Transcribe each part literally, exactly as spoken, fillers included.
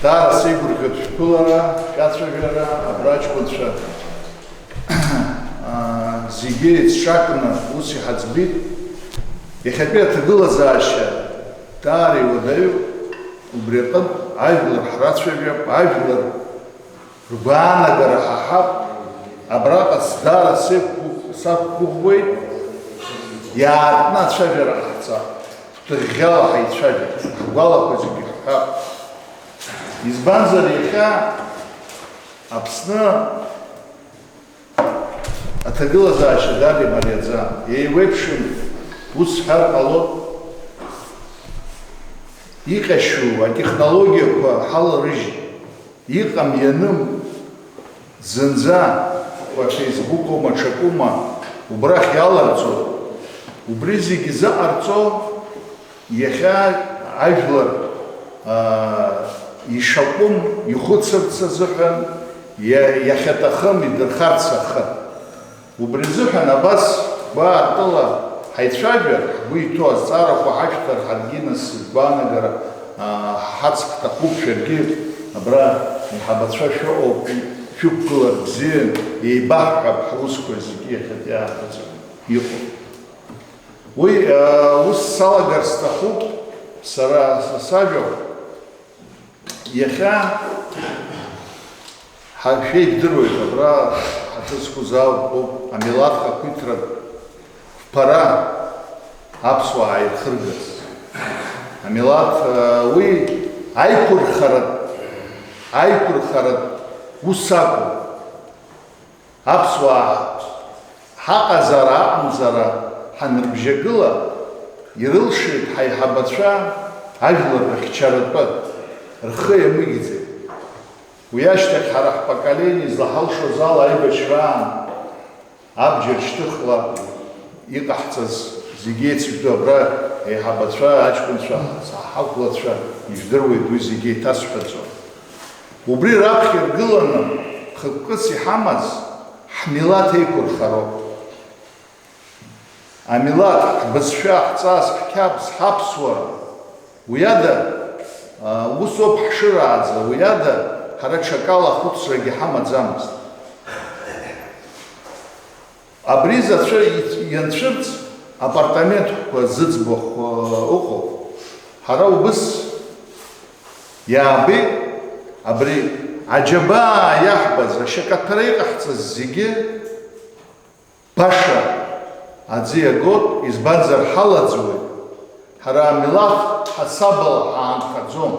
Даара сеигәырӷьоит шәԥылара, шәацәажәара, абра аҷкәынцәа, аа, зегьы еицҿакны ус иҳаӡбеит. Иахьатәи аҭагылазаашьа даара иуадаҩуп, убри аҟынтә ажәлар ҳрацәажәап, ажәлар ргәаанагара ҳаҳап, абраҟа даара сеиқәгәыӷ-, сақәгәыӷуеит, иаартны ацәажәара ҟаҳҵап, гәҭыӷьӷьала ҳаицәажәап, ҳгәалақәа зегьы ҳҳәап. Избанзар, иахьа Аԥсны аҭагылазаашьа даара имариаӡам. Еиуеиԥшым ус сҳәар ҟалоит, иҟьашьу атехнологиақәа ҳаларыжьит. Иҟам-ианым зынӡа уа Facebook-ума, ҽакума убрахь иаларҵо, убри зегьы заҟарҵо, иахьа ажәлар, аа, ишакәым ихәыцырц азыҳәан, иа-, иахьаҭахым идырхарц ахы. Убри азыҳәан абас гәаартыла ҳаицәажәар, ҳгәы иҭоу азҵаарақәа ҳашәҭар, ҳаргьы нас гәаанагара, аа, ҳацк ҭахуп, шәаргьы абра аиҳабацәа шәыҟоуп, шәықәгылар бзиан, еибаҳҳәап ҳусқәа зегьы иахьатәи аахыҵәан иҟоу. Уи, аа, ус салагар сҭахуп сара са сажәа. Иахьа ҳа-, шәеидыруеит, абра ҳаҭыр зқәыз ауп, амилаҭ хақәиҭратә ԥара аԥсуаа ааирхыргарц. Амилаҭ, уи аиқәырхаратә, аиқәырхаратә ус акәым. Аԥсуаа ҳаҟазара-аҟамзара ҳанырбжьагыла, ирылшеит ҳаиҳабацәа ажәлар рыхьчаратәы рхы иамыгӡеит. Уи ашьҭахь ҳара ҳпоколение излаҳалшоз ала аибашьраан абџьар шьҭыхла иҟаҳҵаз зегьы еицыжәдо абра аиҳабацәа, аҷкәынцәа, ҳақәлацәа, ижәдыруеит уи зегьы еиҭасҳәаӡом. Убри раԥхьа иргыланы хықәкыс иҳамаз ҳмилаҭ еиқәырхароуп. Амилаҭ, ҳбызшәа, ҳҵас, ҳқьабз, ҳаԥсуара, уи ада, а, усоуп ҳшырааӡа, уи ада ҳара ҽакала ахәыцрагьы ҳамаӡамызт. Абри зацәа иц-, ианцәырҵ апартаментқәа зыӡбахә, э, ыҟоуп. Ҳара убыс иаабеит, абри аџьабаа иаҳбаз, ашьакаҭәара иҟаҳҵаз зегьы баша аӡы иагоит, избанзар, ҳалаӡуеит. Ҳара амилаҭ ҳасабала ҳаанхаӡом.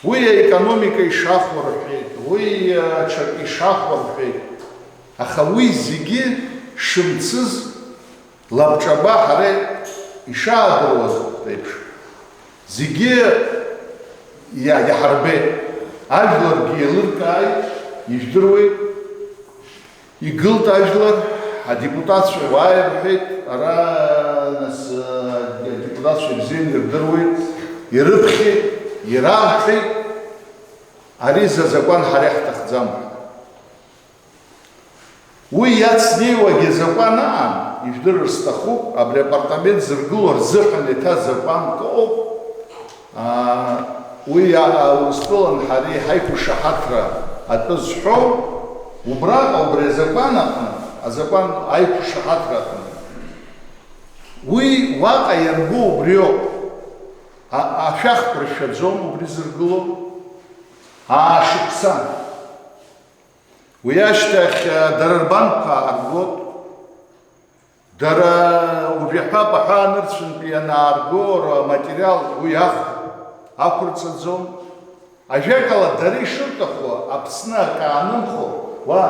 Уи аекономика ишахәо рҳәеит, уи, а, ҽак ишахәо рҳәеит, аха уи зегьы шымцыз лабҿаба ҳара ишаадыруаз еиԥш, зегьы иа-, иаҳарбеит, ажәларгьы еилыркааит, ижәдыруеит. Игылт ажәлар, адепутатцәа уааи рҳәеит, ара, нас, адепутатцәа ибзианы ирдыруеит, ирыԥхьеит, ирарҳәеит, ари за закәан ҳара иаҳҭахӡам ҳәа. Уи иацнеиуагьы азакәан аан, ижәдырыр сҭахуп, абри апартамент зыргыло рзыҳәан еиҭа закәанк ыҟоуп. Аа, уи, аа, Урыстәылан ҳареи ҳаиқәышаҳаҭра атәы зҳәоу, убраҟа, убри азакәан аҟны, азакәан аиқәышаҳаҭра аҟны. Уи уаҟа иарбоу убриоуп. А-, ашәахтә ршәаӡом убри зыргыло. Аашықәса. Уи ашьҭахь, а, дара рбанкқәа ааргот. Дара убри аҳәап аҳәаанырцәынтәи ианаарго рматериал уи ахә ақәырҵаӡом. Ажәакала, дара ишырҭаху Аԥсны акы аанымхо, уа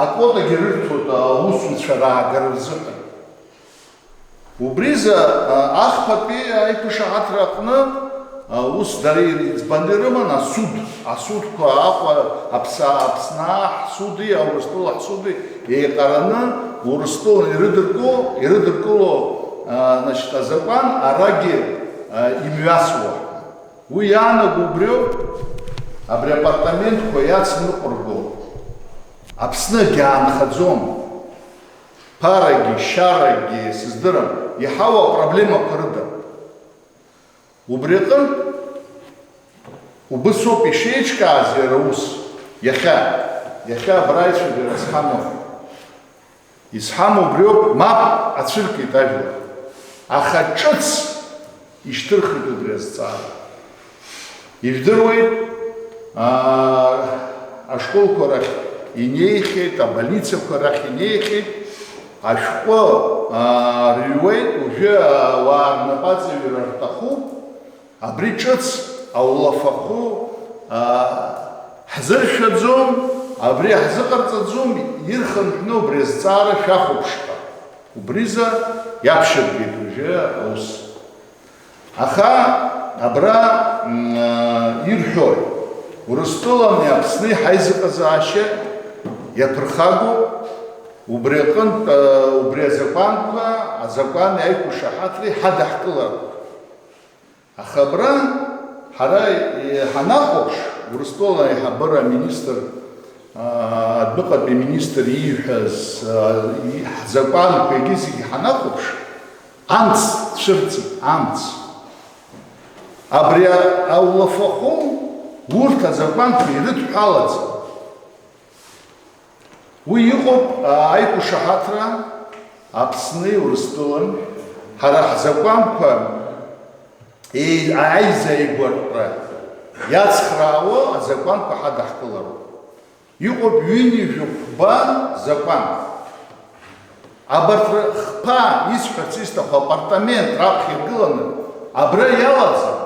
аквотагьы рырҭоит аусуцәа раагара рзыҳәан. Убризы, а, ахԥатәи аиқәышаҳаҭра аҟны, а, ус дара иӡбаны ирыман асуд, асудқәа Аҟәа, Аԥса-, Аԥсны ҳсуди Аурыстәыла ҳсуди еиҟараны Урыстәыла ирыдыркыло, ирыдыркыло, а, значит, азакәан арагьы, а, имҩасуа. Уи иаанаго убриоуп, абри апартаментқәа иацныҟәырго Аԥсны агьаанхаӡом. Ԥарагьы, шьарагьы, сыздырам, иҳауа апроблемақәа рыда. Убри аҟынтә, Убыс ауп ишеиҿкааз иара ус, иахьа, иахьа абра аицәажәара зҳамоу. Изҳамоу убриоуп, мап ацәыркит ажәлар. Аха ҿыц ишьҭырхит убри азҵаара. Ижәдыруеит, аа, ашколқәа рахь инеихьеит, абольницақәа рахь инеихьеит, ашәҟәы, аа, рыҩуеит, уажәы ауаа рнапаҵаҩра рҭахуп. Абри ҿыц аулафахәы, аа, ҳзыршәаӡом, абри ҳзыҟарҵаӡом, ирхынҳәны убри азҵаара шәахәаԥш ҳәа. Убризы иаԥшьыргеит уажәы аус. Аха абра, м, аа, ирҳәои, Урыстәылани Аԥсни ҳаизыҟазаашьа иаԥырхагоуп, убри аҟынтә, аа, убри азакәанқәа, азакәани аиқәышаҳаҭреи ҳадаҳкылароуп. Аха абра ҳара ҳанахәаԥш, Урыстәыла аиҳабыра аминистр, аа, адәныҟатәи аминистр ииҳәаз, аа, и-, ҳзакәанқәа егьи зегьы ҳанахәаԥш, амц цәырҵит, амц. Абри а-, аулафахәы урҭ азакәанқәа ирыдҳәалаӡом. Уи иҟоуп, аа, аиқәшаҳаҭра Аԥсни Урыстәылан, ҳара ҳзакәанқәа еи-, аизааигәатәра иацхраауа азакәанқәа ҳадаҳкылароуп. Иҟоуп ҩынҩажәи хәба закәан. Абарҭ рхԥа, исҳәарц исҭаху, апартамент раԥхьа иргыланы абра иалаӡам.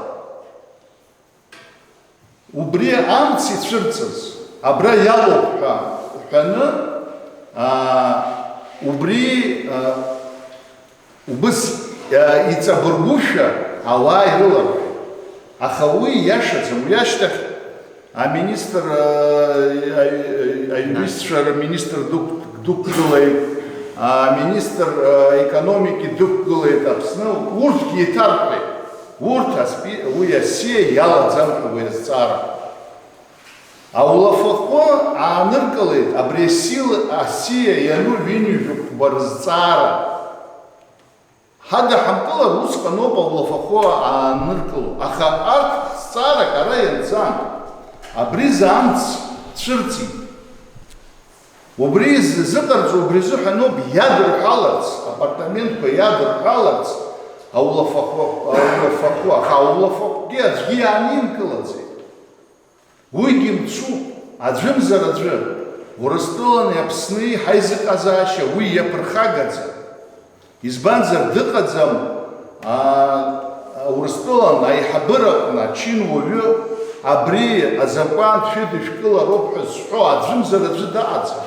Убри амц ицәырҵыз, абра иалоуп ҳәа уҳәаны, аа, убри, аа, убыс, аа, иҵабыргушәа ауаа ирыларҳәеит. Аха уи иашаӡам, уи ашьҭахь аминистр, аа, аҩ-, аҩ-, аҩнызцәа рминистр дықә-, дықәгылеит, аминистр, аа, економики дықәгылеит Аԥсны, урҭгьы еиҭарҳәеит. Урҭ аспи-, уи асиа иалаӡам ҳәа уи азҵаара. Аулафахәы ааныркылеит, абри асил-, асиа иану ҩынҩажәи хәба рызҵаара. Ҳадаҳамкылар усҟаноуп аулафахәы ааныркыло, аха арҭ зҵаарак ара ианҵан, абризы амц цәырҵит. Убри изы-, зыҟарҵо убри азыҳәаноуп иадырҳәаларц, апартаментқәа иадырҳәаларц аулафахәы, аулафахәы, аха аулафахәгьы аӡәгьы иааникылаӡеит. Уигьы мцуп, аӡәымзар аӡәы, Урыстәылани Аԥсни ҳаизыҟазаашьа уи иаԥырхагаӡам. Избанзар, дыҟаӡам, аа, Урыстәылан аиҳабыраҟны ачын уаҩы абри азакәан шәыдышәкылароуп ҳәа зҳәо аӡәымзар аӡәы дыҟаӡам.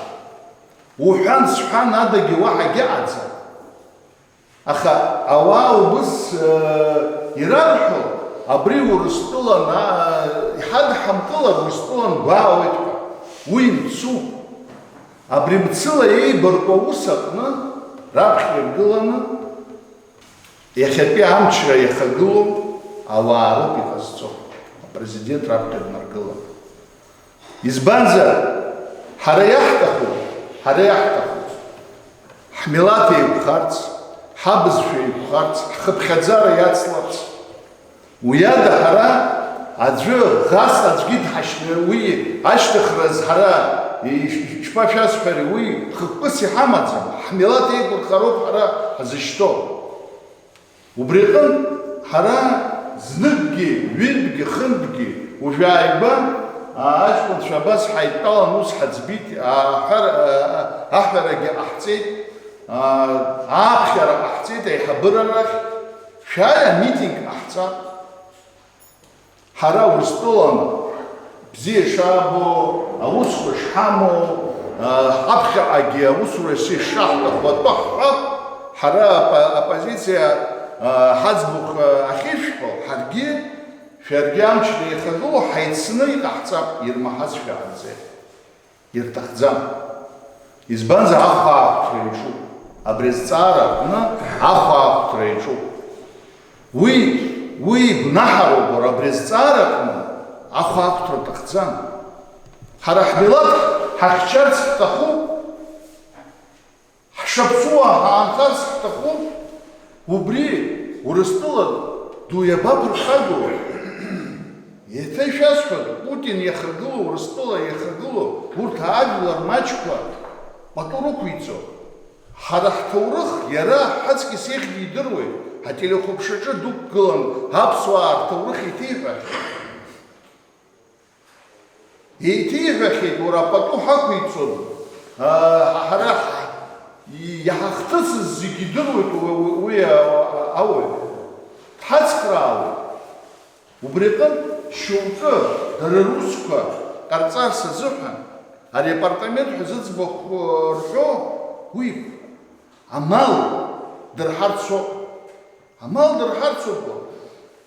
Уҳәан, сҳәан адагьы уаҳа егьыҟаӡам. Аха ауаа убыс, э, ирарҳәо, абри Урыстәылан, аа, иҳадҳамкылар, Урыстәылан гәаауеит ҳәа. Уи мцуп. Абри мцыла еибаркуа аус аҟны раԥхьа иргыланы, иахьатәи амчра иахагылоу ауаа роуп иҟазҵо, апрезидент раԥхьа днаргыланы. Избанзар, ҳара иаҳҭаху, ҳара иаҳҭаху, ҳмилаҭ еиқәхарц, ҳабызшәа еиқәхарц, ҳхыԥхьаӡара иацларц. Уи ада ҳара аӡәы ӷас аӡәгьы дҳашьны, уи ашьҭыхраз ҳара иш-, ишԥашәасҳәари, уи хықәкыс иҳамаӡам, ҳмилаҭ еиқәырхароуп ҳара ҳзышьҭоу. Убри аҟынтә, ҳара зныкгьы, ҩынтәгьы, хынтәгьы, уажәааигәа, аа, аҷкәынцәа абас ҳаидтәалан ус ҳаӡбит, аҳәар-, аа, аҳәарагьы ҟаҳҵеит, аа, ааԥхьара ҟаҳҵеит аиҳабыра рахь, шәааи амитинг ҟаҳҵап. Ҳара Урыстәылан бзиа шаабо, аусқәа шҳамоу, а, ҳаԥхьаҟагьы аусура ишаҳҭаху атәы ҳҳәап, ҳара апо-, аппозициа, а, ҳаӡбахә, а, ахьышәҳәо, ҳаргьы, шәаргьы амчра иахагылоу ҳаицны иҟаҳҵап, ирмаҳаз шәааӡеит. Ирҭахӡам. Избанзар, ахәаахәҭра иаҿуп. Абри азҵаара аҟны ахәаахәҭра иаҿуп. Уи, уи гәнаҳароуп, уара, абри азҵаара аҟны ахәаахәҭра аҭахӡам. Ҳара ҳмилаҭ ҳахьчарц ҳҭахуп, ҳшаԥсуаа ҳаанхарц ҳҭахуп, убри Урыстәыла ду иабаԥырхагоу? Еиҭа ишәасҳәоит, Путин иахагылоу, Урыстәыла иахагылоу урҭ ажәлар маҷқәа пату рықәиҵо. Ҳара ҳҭоурых иара ҳаҵкьыс еиӷьны идыруеит, ателехәаԥшраҿы дықәгылан аԥсуаа рҭоурых еиҭеиҳәахьеит. Еиҭеиҳәахьеит, уара, пату ҳақәиҵон, аа, ҳара ҳ-, иҳахҭысыз зегьы идыруеит уи, уи, уи, а-, а-, ауаҩ. Дҳацхраауеит. Убри аҟынтә шьоукы дара русқәа ҟарҵарц азыҳәан ари апартамент ҳәа зыӡбахә рҳәо уи амал дырҳарцоуп. Амал дырҳарцоуп.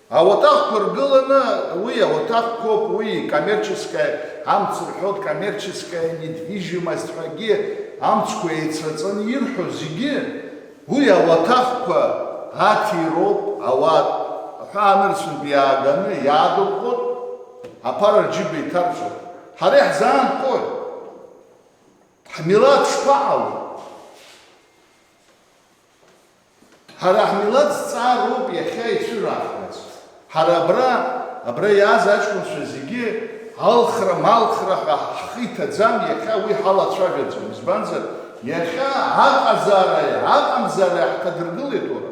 Ауаҭахқәа ргыланы, уи ауаҭахқәоуп, уи коммерческая, амц рҳәоит, коммерческая недвижимость ҳәагьы амцқәа еицраҵаны ирҳәо зегьы, уи ауаҭахқәа аҭироуп, ауаа ҳәаанырцәынтә иааганы иаадырхәоит, аԥара рџьыба иҭарҵоит. Ҳара иаҳзаанхоит. Ҳмилаҭ шԥаҟало? Ҳара ҳмилаҭ зҵаароуп иахьа ицәырааҳгаз. Ҳара абра, абра иааз аҷкәынцәа зегьы алхра, малхра ҳәа ҳхы иҭаӡам, иахьа уи ҳалацәажәаӡом. Избанзар, иахьа аҟазаараи аҟамзаараи ҳҭадыргылеит, уара.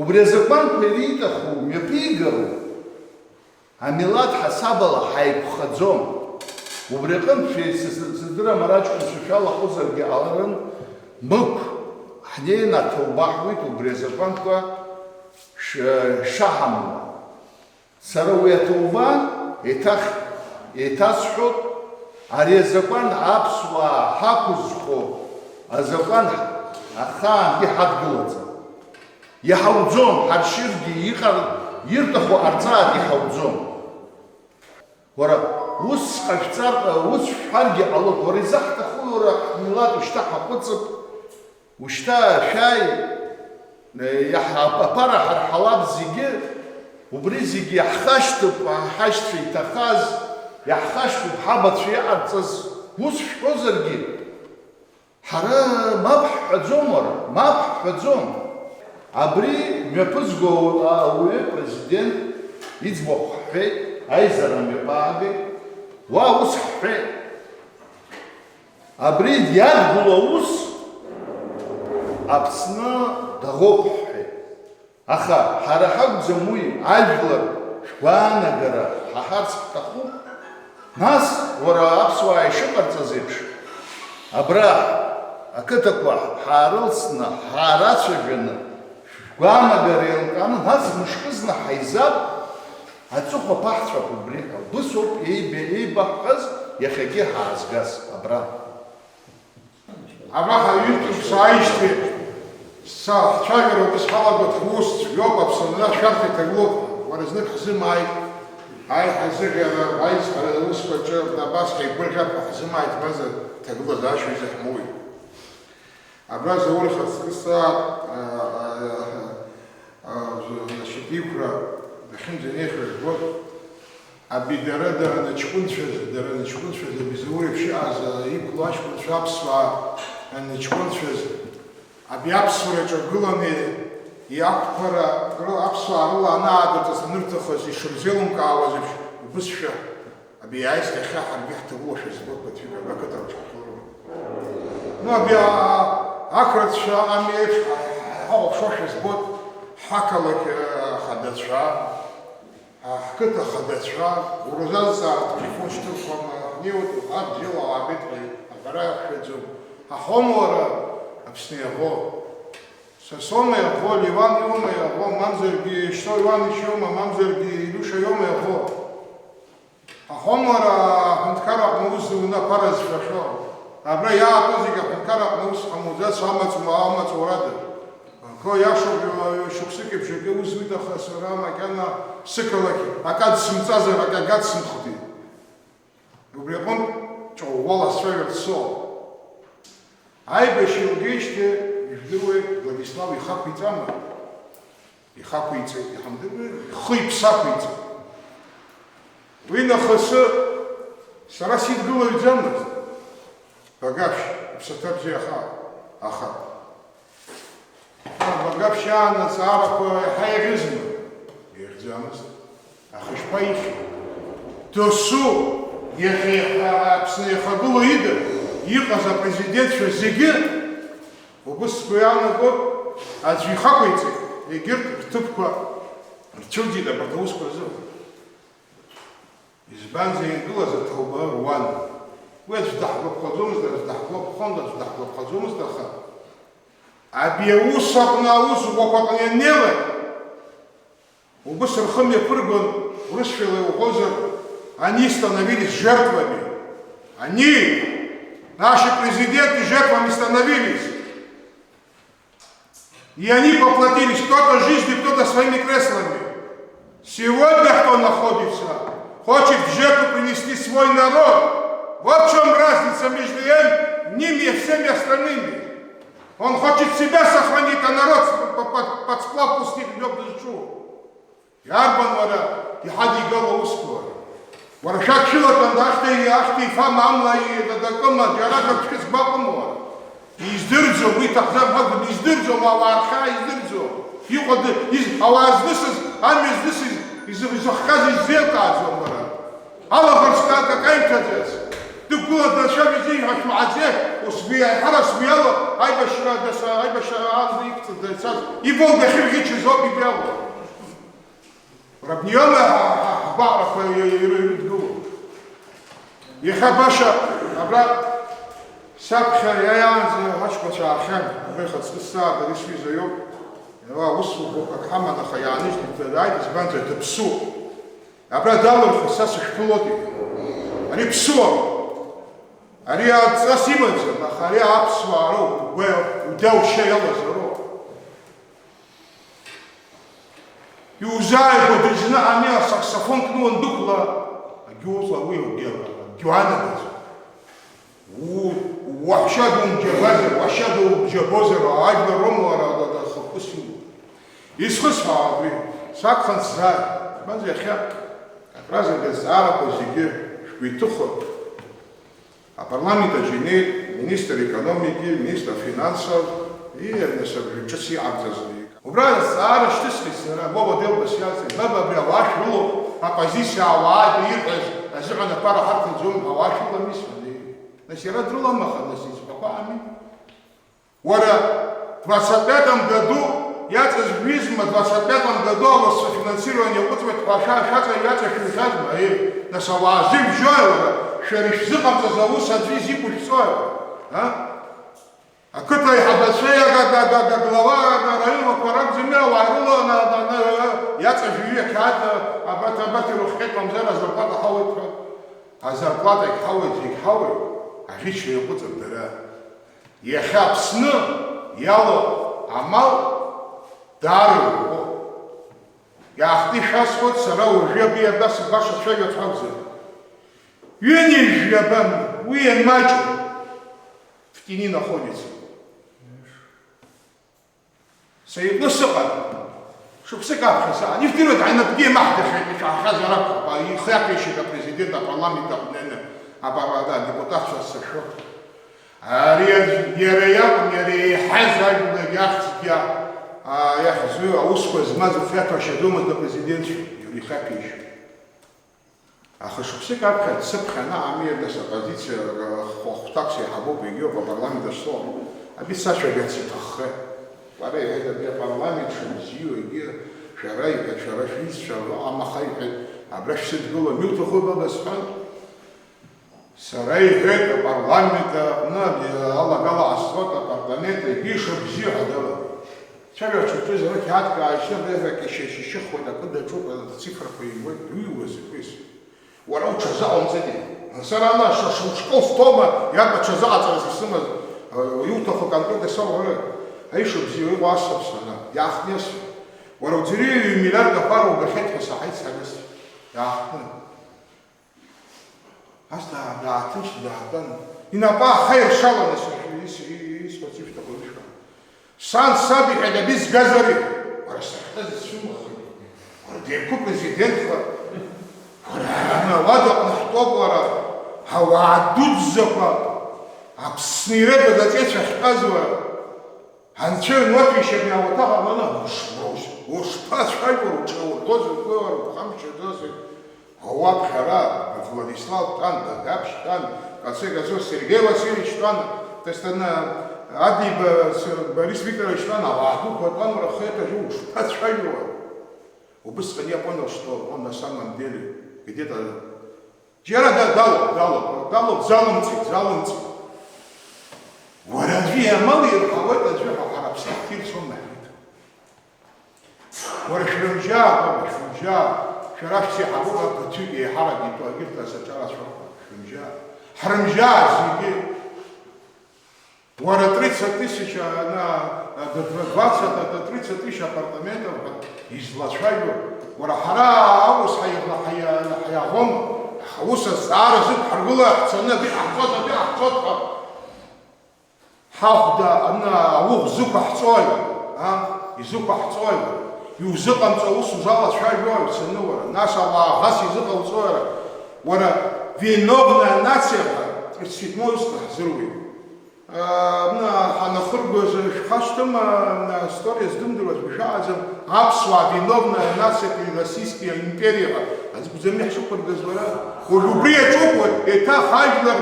Убри азакәанқәа ириҭаху мҩаԥигароуп. Амилаҭ ҳасабала ҳаиқәхаӡом. Убри аҟынтә шәеи-, сыз-, сыздырам, ара аҷкәынцәа шәалахәызаргьы ҟаларын, Мықә, ҳнеины аҭоуба ҳуит убри азакәанқәа ш-, шаҳамоу. Сара уи аҭоуба еиҭах еиҭасҳәоит, ари азакәан аԥсуаа ҳақәызхуа азакәан ахаангьы ҳадгылаӡам. Иҳауӡом, ҳаршьыргьы, иҟар-, ирҭаху ҟарҵаргьы иҳауӡом. Уара, ус ҟашәҵар, ус шәҳәаргьы ҟалоит, уара, изаҳҭаху, уара, ҳмилаҭ ушьҭа ҳаҟәыҵып, ушьҭа шәааи, иаҳ-, аԥара ҳарҳалап зегьы, убри зегьы иаҳхашьҭып, ҳашьцәа иҭахаз, иаҳхашьҭуп ҳабацәа иҟарҵаз, ус шәҳәозаргьы, ҳара мап ҳҳәаӡом, уара, мап ҳҳәаӡом. Абри мҩаԥызго ауаҩы президент иӡбахә ҳҳәеит, аизара мҩаԥаагеит, уа ус ҳҳәеит. Абри иадгыло аус Аԥсны даӷоуп ҳҳәеит. Аха ҳара ҳакәӡам уи, ажәлар шәгәаанагара ҳаҳарц ҳҭахуп. Нас, уара, аԥсуаа ишыҟарҵаз еиԥш, абра ақыҭақәа ҳаарылҵны, ҳаарацәажәаны, шәгәаанагара еилкааны, нас мышкызны ҳаизап, аҵыхәа ԥаҳҵәап убри ҳәа. Убыс ауп еибе-, еибаҳҳәаз иахьагьы ҳаазгаз абра. Абра ҳаҩыџьтәуп сааижьҭеи, са ҳцәажәара убыс ҳалагоит, ҳус цәгьоуп, Аԥсынра шәарҭа иҭагылоуп, уара знык ҳзымааит, аи ҳазыӷьара, аизҳара аусқәа аҿы абас ҳаигәырӷьап ҳәа ҳзымааит, мазар ҭагылазаашьа изаҳмоуит. Абра Заур ихаҵкы сааҭ, а, а, а, значит, иқәра дахьынӡанеихьоу жәбоит. Аби дара, дара наҷкәынцәаз, дара наҷкәынцәаз, аби Заур еиԥш иҟаз, а, иқәлоу аҷкәынцәа аԥсуаа наҷкәынцәаз, аби аԥсуара иҿагыланы иақәԥара ры-, аԥсуаа рыла анаадыртыз анырҭахыз, ишырзеилымкаауаз еиԥш, убысшәа аби иааиз иахьа ҳаргьы ҳҭагылоушәа збоит, ԥыҭҩык абра ақыҭаҿы ҳхылоуп. Ну, аби, а, ақырҭцәа ами еиԥш, ҳа-, ҳахәаԥшуашәа збоит, ҳақалақь, а, ахадацәа, а, ҳқыҭа ахадацәа, уразазҵаа ателефон шьҭырхуама, ҳнеиуеит, уҳәа, бзиала уаабеит ҳәа аҳәара иақәшәаӡом. Ҳаҳауама уара, Аԥсны иаӷоу? Сосома иаӷоу, Леван иоума иаӷоу, мамзаргьы Шьтол Иванич иоума, мамзаргьы Илиуша иоума иаӷоу? Аҳәома уара аҳәынҭқар аҟны аус зуны аԥара зшәахьоу? Абра иаатәоу зегьы аҳәынҭқар аҟны аус ҳамуӡацу амаҵ-, амаҵурада? Акы, иашоуп, ҩ-, шықәсыки бжаки аус зуит, аха сара макьана сықалақь акы дсымҵазар, акы агьа дсымхӡеит. Убри аҟынтә ҿыӷәӷәала сцәажәарц соуп. Аибашьра илгеижьҭеи, ижәдыруеи, Владислав ихақәиҵама? Ихақәиҵеит, иҳамдыруеи, ихы-иԥсы ақәиҵеит. Уи нахысы сара сидгылаҩӡамызт. Багаԥшь, иԥсаҭа бзиахааит, аха. Багаԥшь иаанырҵаарақәа иаҳа еиӷьызма? Еиӷьӡамызт. Аха ишԥаихьи? Досу иахьа Аԥсны иахагылоу ида иҟаз апрезидентцәа зегьы, убыс сгәы иаанагоит, аӡәы ихақәиҵеит, егьырҭ рҭыԥқәа рцәырҵит абарҭ аусқәа рзы. Избанзар, иангылаз аҭоуба руан. Уи аӡә даҳгәаԥхаӡомызт, аӡә даҳгәаԥхон, аӡә даҳгәаԥхаӡомызт, аха абри аус аҟны аус ӷәӷәақәа аҟны ианнеилак, убыс рхы мҩаԥыргон, урысшәала иуҳәозар, они становились жертвами. Они, наши президенты, жертвами становились. И они поплатились, кто-то жизнью, кто-то своими креслами. Сегодня кто находится, хочет в жертву принести свой народ. Вот в чем разница между им, ними и всеми остальными. Он хочет себя сохранить, а народ под, под, под сплав пустить в ёбаный чур. Иарбан уара иҳадигалоу аусқәа уара? Уара шәақь шәылатәанда ахьҭа, ахьҭа ифама амла дакыма, џьара даҽакы згәаҟыма уара? Издырӡом, уи иҭахӡам ҳәа акәым, издырӡом, ауаа рхьаа издырӡом. Иҟоу ды-, из-, ауаа знысыз, амҩа знысыз, изы-, изыхҟьаз иззеилкааӡом уара. Алаӷырӡ ка-, какаимҭаӡац. Дықәгылан дацәажәоз ииҳәо шәмаҳаӡеи, ус уи аиҳарак сгәы иалоу, аибашьра даса-, аибашьра аамҭа иқәҵаны ицаз, иволга ахьырӷьычыз ауп игәы иалоу. Уара абниоума ҳа-, ҳа-, ҳгәаҟрақәа ир-, ир-, ирыдгылоу? Иахьа баша абра саԥхьа иааиаанӡа аҷкәынцәа аахьан, абра ихаҵкы сааит, ари сҩыза иоуп. Иара аусурақәак ҳаман, аха иааныжьны дааит, избанзар, дыԥсуоуп. Абра далырхыз са сышәԥылоит, иҳәеит. Ари ԥсуам. Ари адҵас имаӡам, аха ари аԥсуаа роуп, угәа-, удауша иалазароуп. Иузааигәа дыжьны ани асаксофон кны уандәықәла, агьуҵа уи угьы, агьуанагаӡом. У-, уаҳәшьа думџьабазар, уашьа думџьабозар, ажәлар роума уара, ада, ада, хықәкыс иумоу? Исхысҳәаауа абри, сагхан сзааит. Избанзар, иахьа, акразаргьы азҵаарақәа зегьы шәгәы иҭыхо. Апарламент аҿы инеит министр економики, министр финансов, и, нас абри ҿыц иҟарҵаз. Убра азҵаара шьҭысхит сара, Вова Делба сиарҵеит, баба, абри ауаа шәрылоуп, оппозициа ауаа ирҳәаз азыҳәан аԥара ҳарҭаӡом ҳәа ауаа шәрылами сҳәан. Нас иара дрылам, аха нас изҳәақәа ами. Уара, двадцать пятом году иаҵаз жәизма, двадцать пятом году ауасцәа финансирование иаҟәыҵуеит ҳәа шәа-, шәаҵа-, иаҵашәыршәазма, аиеи, нас ауаа зыбжьои, уара, шәара ишәзыҟамҵаз аус аӡәы изиқәышәҵои, уара, а? Ақыҭа аиҳабацәеи ага-, ага-, ага-, аглава, ага-, араионқәа ракәӡами, ауаа ирылоу ана-, ана-, ана-, иаҵажәҩи ақьаад, абарҭ, абарҭ ирыхҟьеит, мамзар азарплата ҳауеит ҳәа. Азарплатагь ҳауеит, зегь ҳауеит, аӷьычра иаҟәыҵып дара. Иахьа Аԥсны иалоу амал даара иӷәӷәоуп. Иаахтны ишәасҳәоит, сара уажәы абри абас баша цәажәо ацәакәзар. Ҩынҩажәи абан, уи ианмаҷу, в тени находится. Саиртны сыҟан. Шықәсык аԥхьа саан. Ижәдыруеит, ҳаинапгьы еимаҳдахьеит, ишәаҳахьазар акәхап, ихы иақәишьит апрезидент апарламент аҟны, апарламент адепутатцәа сашәо. Ари аӡә иара иакәым, иара еиҳаз ажәлагьы ахьӡгьы, а, иахьӡу аусқәа змаз ихы иаҭәашьаӡомызт апрезидентцәа, иара ихы иақәишьит. Аха шықәсык аԥхьа дсыԥхьан, аамир, нас, аоппозициа хәҭак сеиҳабуп, егьиуп апарламент ахь соуам. Абри сашәа иац иҭаххеит. Уара, иҳәеит, абри апарламент шыбзиоу, егьи шәара, иҳәеит, шәара шәҩызцәа ыҟам, аха, иҳәеит, абра шәсыдгылом, иуҭаху баба сҳәан. Сара, иҳәеит, апарламент аҟны абри алагала ҟасҵоит, апартамент, егьи шыбзиоу ҳәа далагеит. Цәажәа аҽаҿыз ара қьаадк ааишьны абри аҳәа акьашьа ишьышьыхуеит, акы даҿуп, ацифрақәа иҩуеит, иҩуа закәи? Уара уҽазыҟамҵеитеи? Мацара ала ша-, ша-, ушкол стома, иарбан ҽазыҟаҵарас исымаз, а, иуҭаху аконкрет исоуҳәара? Аиша бзиа, уи уасҳәап сара, иаахтны иасҳәап. Уара уӡырҩы ҩ-миллиард аԥара убахьеит ҳәа саҳаит сара, иаахтны. Ас даа-, дааҭынчны даатәан. Инапы аахаиршаланы сышәи-, ис-, ис-, исҳәарц ишәҭаху ишәҳәа. Сан, саб, иҳәеит, аби згазари? Уара сахьтәаз исцәымӷхеит. Уара деиқәыԥ президентха. Уара ауадаҟны ҳтәоуп, уара, ауаа дуӡӡақәа, Аԥсны иреиҳәаз аҵеицәа ахьтәаз, уара. Анцәа иануаҭәеишьа абри ауаҭах аҟны, уш-, уш-, Ушԥацәажәо, уҿаурҭозеи, угәы уарԥхамшьаӡозеи? Ауаԥхьара, Владислав дтәан, Дадаԥшь дтәан, в конце концов, Сергеи Васильевич дтәан, то есть, ана, Адиба, с-, Борис Викторович дтәан, ауаа дуқәа дтәан, уара, хеиҭажәо, ушԥацәажәо? Убысҟан я понял, что он на самом деле где-то џьара да-, далоуп, далоуп, далоуп, залымҵит, залымҵит. Уара аӡәы иамал ирҳауеит, аӡәы ҳәа ҳара ԥсахк ирцәом, наҳәит. Уара шәрымжьаа, баба, шәрымжьаа, шәара шәцеиҳабуп, аб-, аҭыҩ еиҳарак итәу агьырҭ асаҿарацәа рҟны, шәрымжьаа. Ҳрымжьаа зегьы. Уара тридцать тысяч, а, на, а, до двадцать, а, до тридцать тысяч апартаментов ҳәа излацәажәо. Уара ҳара аурыс ҳаи-, ҳаи-, ҳаиаӷоума? Ҳус азҵаара зықәҳаргыло ҳцаны абри ҟаҳҵоит, абри ҟаҳҵоит ҳәа. Ҳахәда ана ауӷә зықәаҳҵои, а? Изықәаҳҵои? Иузыҟамҵо аус узалацәажәои уцаны уара? Нас ауаа ӷас изыҟауҵои уара? Уара виновная нация ҳәа тридцать седьмой усҟан ҳзыруит. А, ана ҳанахыргоз шәхашҭыма, ана история здымдыруаз бжәаӡам, аԥсуаа виновная нация при российской империи ҳәа аӡә гәӡами ҳшықәыргаз уара? Уажә убри аҿуп, уажә еиҭах ажәлар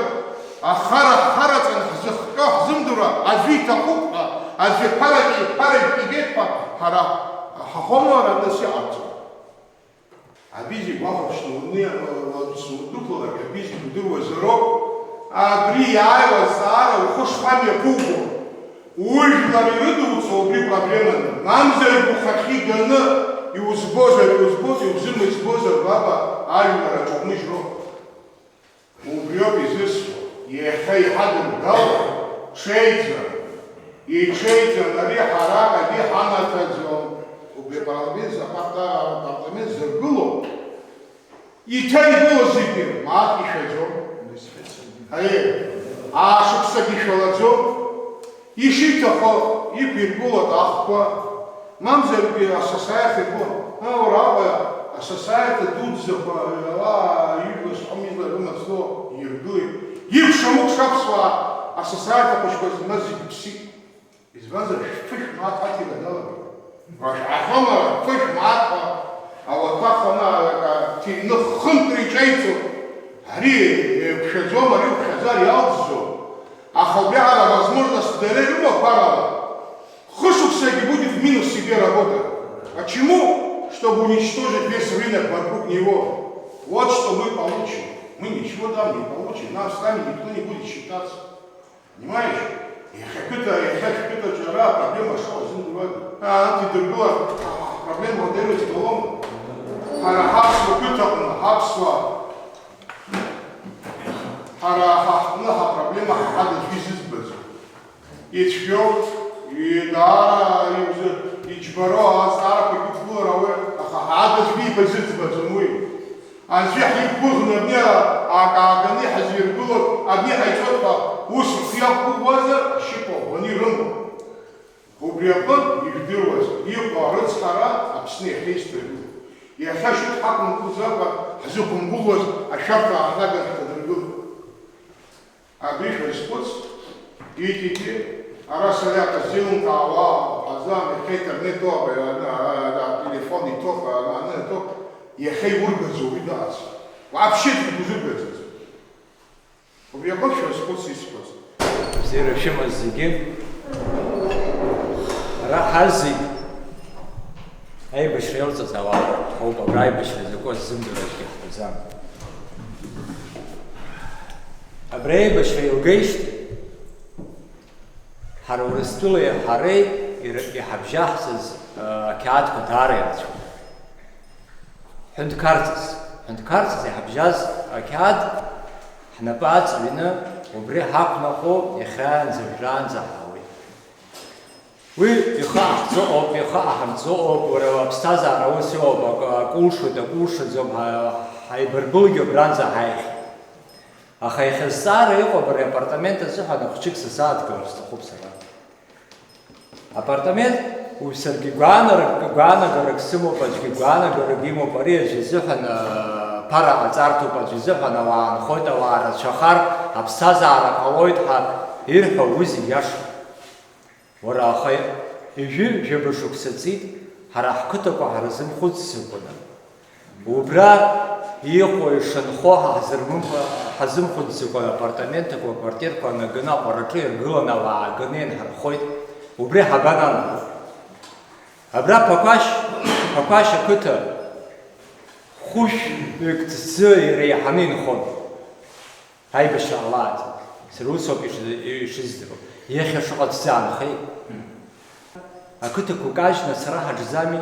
Ахара ҳхараҵан ҳзыхҟьо ҳзымдыруа аӡәы иҭахуп ҳәа, аӡәы ԥарак иԥарак игеит ҳәа ҳара ҳахәомара нас иҟарҵо. Абри зегь уахәаԥшны уни-, ус удәықәлалак, абри зегь удыруазароуп. Абри иааиуа азҵаара ухы шԥамҩаԥуго? Ужәлар ирыдуҵо убри проблеманы, мамзаргьы ухахьы ганы иузбозар, иузбозар, иузымызбозар, баба, ажәлар аҿумыжьроуп. Убриоуп изысҳәо, иахьа иҳадымгыло, ҽеиӡам, иҽеиӡам, ари ҳара акгьы ҳамаҭәаӡом. Убри апарламент, апарта-, апарламент зыргыло, иҭа игыло зегьы мааҭ ишәаӡом. Аиеи, аашықәсагьы шәалаӡом. Ишиҭаху иқәиргылоит ахқәа, мамзаргьы асасааирҭа иргылон. Ма уара аҟәа асасааирҭа дуӡӡақәа, аа, ижәлар зхымизла рымаҵ ду иргылеит. Икәша-мыкәша аԥсуаа асасааирҭа хәыҷқәа змаз зегь ԥсит. Избанзар, шәфышә мааҭ аҭира далагеит. Уара шәаахьоума, фышә мааҭ ҳәа ауаҭах ана, ак, ак, ҭины хынтә иҿеиҵоит. Ари еиқәшәаӡом, ари уԥхьаӡар иалҵӡом. Аха убри ара возможность дара ирымоуп, ара хышықәсагьы будет в минус себе работа. Почему? Чтобы уничтожить весь рынок вокруг него. Вот что мы получим. Мы ничего там не получим. Нам с нами никто не будет считаться. Понимаешь? Иахьа қыҭа, иахьа шәқыҭаҿы ара апроблема шыҟоу зымдыруада. Аа, анҭ идыргылар, апроблема уадаҩу згылома? Ҳара ҳаԥсуа қыҭаҟны, ҳаԥсуаа. Ҳара ҳа ҳҟны ҳапроблема ҳа ҳадагьы изыӡбаӡом. Ицәгьоуп, и-, даара иузы-, иџьбароу азҵаарақәагьы уқәгылар ауеит, аха ҳа ҳадагьы иба изыӡбаӡом уи. Аӡәы ҳиқәгәыӷны абни акы ааганы иҳазиргылоит, абни ҳаицәоит ҳәа ус рхы иақәгәыӷуазар, ашьыпа ӷәӷәаны ирымоуп. Убри аҟынтә ижәдыруаз иҟоу арыцҳара Аԥсны иахьа исҭагылоуп. Иахьа шьҭ ҳақәымгәыӷӡакәа ҳзықәымгәыӷуаз ашәарҭа ааҳнаган ҳҭадыргылеит. Абри шәазхәыц, итигьы, ара сара иаҟаз зеилымкаауа ҳазам, иахьа интернет иоуп, ана, ана, ателефон иҭоуп, ана, ана иҭоуп, иахьа иургаӡоу уи даац. Вообще дузыргаӡаӡом. Убри аҟынтә шәазхәыц исҳәаз. Бзиара шәымаз зегьы. Ара ҳазегь аибашьра иалҵыз ауаа ҳауп, абра аибашьра закәу аззымдыруа аӡәгьы ҳтәаӡам. Абри аибашьра еилгеижьҭеи, ҳара Урыстәылеи ҳареи ир-, иҳабжьаҳҵаз, ы, ақьаадқәа даара ирацәоуп. Ҳәынҭқарҵас, ҳәынҭқарҵас иҳабжьаз ақьаад ҳнапы аҵҩны, убри ҳақәнахо иахьаанӡа уажәраанӡа ҳаауеит. Уи ихы аҳҵо ыҟоуп, ихы аҳарӡо ыҟоуп, уара аԥсҭазаара ус иоуп, акы, акы улшоит, акы улшаӡом, ҳа-, ҳаибаргәылгьы убранӡа ҳаихьеит. Аха иахьа зҵаара иҟоу абри апартамент азыҳәан ахәыҷык сазааҭгылар сҭахуп сара. Апартамент, уи саргьы гәаанарак-, гәаанагарак сымоуп, аӡәгьы гәаанагарак имоуп, ари аӡәы изыҳәан, а, ԥара ҟаҵарҭоуп, аӡәы изыҳәан ауаа нхоит, ауаа рацәахар, аԥсҭазаара ҟалоит ҳәа ирҳәо уи зегь иашоуп. Уара, аха ҩажәи жәаба шықәса ҵит, Ҳара ҳқыҭақәа ҳарзымхәыцӡакәаны, убра иҟоу ишынхо ҳа ҳзырмымкәа-, ҳазымхәыцӡакәа апартаментқәа, аквартирқәа анаганы аҟәараҿы иргыланы ауаа аганеин ҳархоит, убри ҳабананаго? Абра Ԥақәашь, Ԥақәашь ақыҭа хәышәҩык ҭӡы иреиҳаны инхон. Аибашьра ҟалааит, сара усоуп ишыз-, ишыздыруа. Иахьа шаҟа ҭӡы аанхеи? Ақыҭақәа кажьны ацара ҳаҿӡами?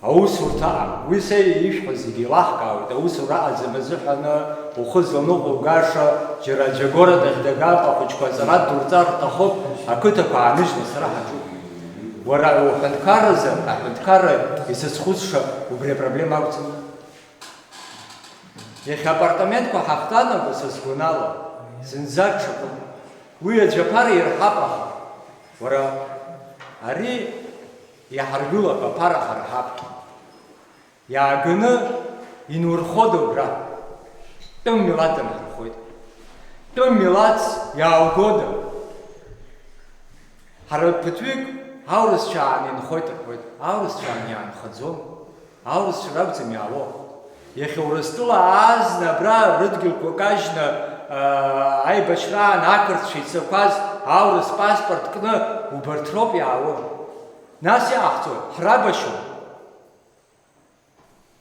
Аусурҭа аҟам. Уи са ишәҳәо зегьы еилаҳкаауеит, аусура аӡам азыҳәаны ухы зланыҟәугаша, џьара аӡәы агород ахь дагап, ахәыҷқәа аҵара ддурҵар рҭахуп, ақыҭақәа ааныжьны ацара ҳаҿуп. Уара уҳәынҭқарразы, аҳәынҭқарра изызхәыцша убри апроблема акәӡами? Иахьа апартаментқәа ҳахҭанаго, са сгәанала, зынӡа ҽакын. Уи аӡәаԥара ирҳап, аха, уара, ари иаҳаргылап, аԥара ҳарҳап. Иааганы инурхода убра? Тәым милаҭ анҳархоит. Тәым милаҭс иааугода? Ҳара ԥыҭҩык аурысцәа аан инхоит рҳәоит. Аурысцәа аан иаанхаӡом. Аурысцәа ракәӡам иаауо. Иахьа Урыстәыла аазны абра рыдгьылқәа кажьны, аа, аибашьраан ақырҭцәа ицақәаз аурыс паспорт кны убарҭ роуп иаауо. Нас иҟаҳҵо, ҳрабашьума?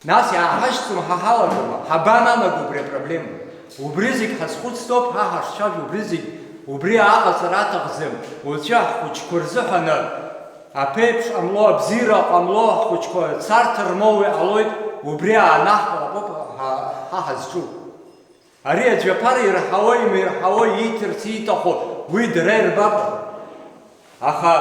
Нас иааҳашьцылом, ҳа ҳалагома? Ҳабананаго убри апроблема? Убри зегь ҳазхәыцтәуп, ҳа ҳашцәажәо убри зегь, убри аҟаҵара аҭахӡам, уаҵәы ҳхәыҷқәа рзыҳәаны аԥеиԥш ҟамло, абзиара ҟамло, ҳхәыҷқәа царҭа рмоуа иҟалоит, убри аанаҳкылап ауп ҳа, ҳа ҳазҿу. Ари аӡәаԥара ирҳауа, имирҳауа, ииҭарц ииҭаху, уи дара ирбап. Аха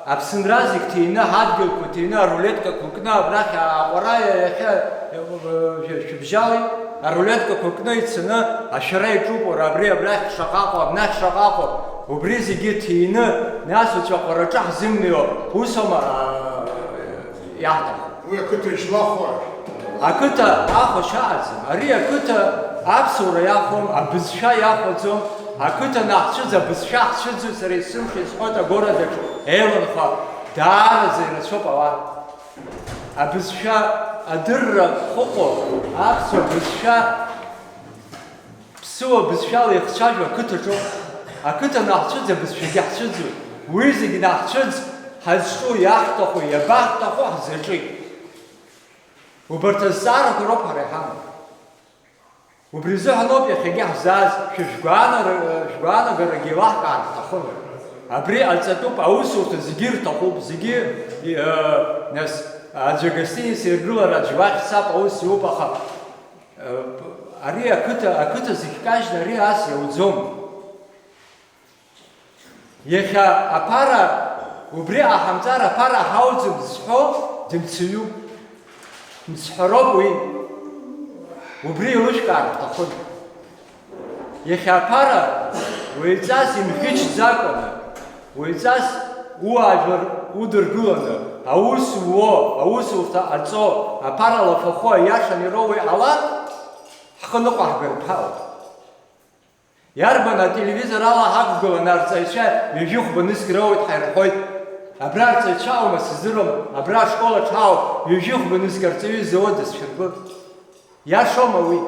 Аԥсынра зегь ҭины, ҳадгьылқәа ҭины, арулеткақәа кны абрахь аҟәара иахьа, э, шәыбжьалеит, арулеткақәа кны ицаны ашәара иаҿуп, уара, абри абрахь шаҟа ыҟоу, абнахь шаҟа ыҟоу, убри зегьы ҭины, нас уаҵәы аҟәараҿы ҳзымнеиуа, усоума, а, иаҳҭаху? Уи ақыҭа ишьлахәааит. Ақыҭа ахәашьа аӡам. Ари ақыҭа аԥсуара иахәом, абызшәа иахәаӡом. Ақыҭа наҳцәыӡ, абызшәа ҳцәыӡуеит, сара есымша исҳәоит, агород аҿы еиланхо даараӡа ирацәоуп ауаа. Абызшәа адырра хыҟоу, аԥсуа бызшәа ԥсыуа бызшәала ихцәажәо ақыҭаҿоуп. Ақыҭа наҳцәыӡ, абызшәагьы ҳцәыӡуеит. Уи зегь наҳцәыӡ, ҳазҿу иаҳҭаху, иабаҳҭаху ҳзаҿит. Убарҭ азҵаарақәа роуп ҳара иҳамоу. Убри азыҳәаноуп иахьагьы ҳзааз, шәа шәгәаанара-, шәгәаанагарагьы еилаҳкаар ҳҭахын. Абри ҟаҵатәуп, аусурҭа зегьы ирҭахуп, зегьы, э, нас, аӡәы агостиница иргылар, аӡәы уахь дцап, аус иуп, аха, э, ари ақыҭа, ақыҭа зегь кажьны ари ас иауӡом. Иахьа аԥара, убри ҟаҳамҵар аԥара ҳауӡом зҳәо дымцаҩуп. Мцҳәароуп уи. Убри еилышәкаар ҳҭахын. Иахьа аԥара уаҩҵас имӷьычӡакәаны, уаҩҵас уаажәлар удыргыланы, аус уо, аусурҭа ҟаҵо, аԥара лафахо аиаша анироуа иҟалар, ҳхы ныҟәаҳгартә ҳаҟоуп. Иарбан ателевизор ала ҳақәгыланы арҵаҩцәа ҩажәихәба нызқь роуеит ҳәа ирҳәоит. Абра арҵаҩцәа аума сыздыруам, абра ашкол аҿы ҳауп, ҩажәихәба нызқь арҵаҩы изауа дысшәыргылт. Иашоума уи?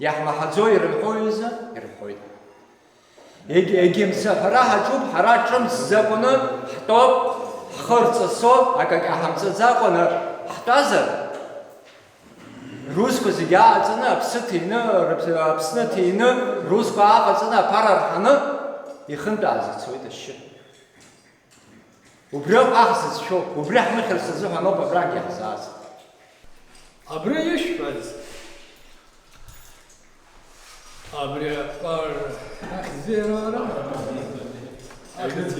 Иаҳмаҳаӡо ирымҳәо ҩыза ирҳәоит. Егь-, егьымцаҳәара ҳаҿуп, ҳара ҿымҭӡакәаны ҳтәоуп, ҳхы рҵысо, акагьы ҳамҵаӡакәаны ҳтәазар, русқәа зегьы ааҟаҵаны, аԥсы ҭины, рыԥ-, Аԥсны ҭины, русқәа ааҟаҵаны, аԥара рҳаны ихынтәааз ицоит ашьшьыҳәа. Убриоуп аҳ зыцәшәо, убри ҳмыхьырц азыҳәаноуп абрагьы ҳзааз. Абра ишәҳәаз, абри апар-, ахьӡеира ара, ахьӡ-,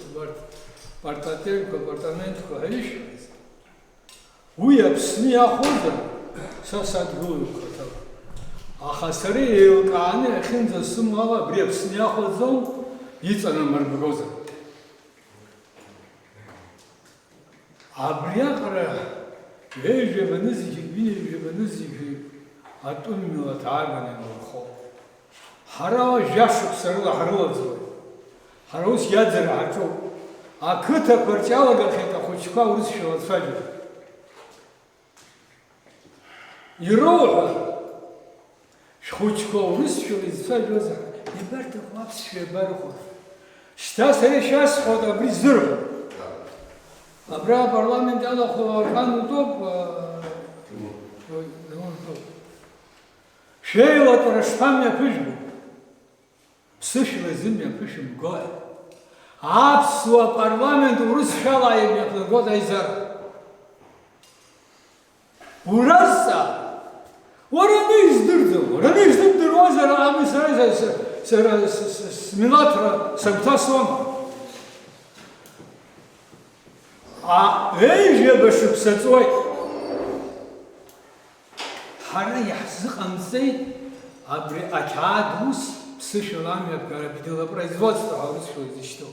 апарт-, апартаментқәа, апартаментқәа ҳәа ишәҳәаз, уи Аԥсны иахәозар, са садгылоит хаҭала. Аха сара еилкааны иахьынӡасымоу ала, абри Аԥсны иахәаӡом, иҵанамырбгозар. Абриаҟара ҩажәа банызқьҩык, ҩынҩажәа банызқьҩык атәым милаҭ ааганы инархоуп. Ҳара уа жәашықәса рыла ҳрылаӡуеит. Ҳара ус иаӡара ҳаҿуп. Ақыҭақәа рҿы иалагахьеит ахәыҷқәа. Шәхәыҷқәа урысшәала цәажәо. Ироуҳәа, шәхәыҷқәа урысшәала изцәажәозар, иабарҭаху аԥсшәа иабарыхәо? Шьҭа сара ишәасҳәоит абри зырҳәо. Абра апарламент иалахәу аорган утәоуп, а, утәоуп. Шәеилатәара шԥамҩаԥыжәго? Ԥсышәала изымҩаԥышәымгои? Аԥсуа парламент урысшәала имҩаԥнагоит аизара. Уразҵаа, уара ани издырӡом, уара ани издырдыруазар, ами сара, сара, сара, с-, с-, смилаҭра сагәҭасуама? А, ҩажәаба шықәса ҵуеит. Ҳара иаҳзыҟамҵеит абри ақьаад ус ԥсышәала амҩаԥгара, делопроизводство ҳәа урысшәала изышьҭоу.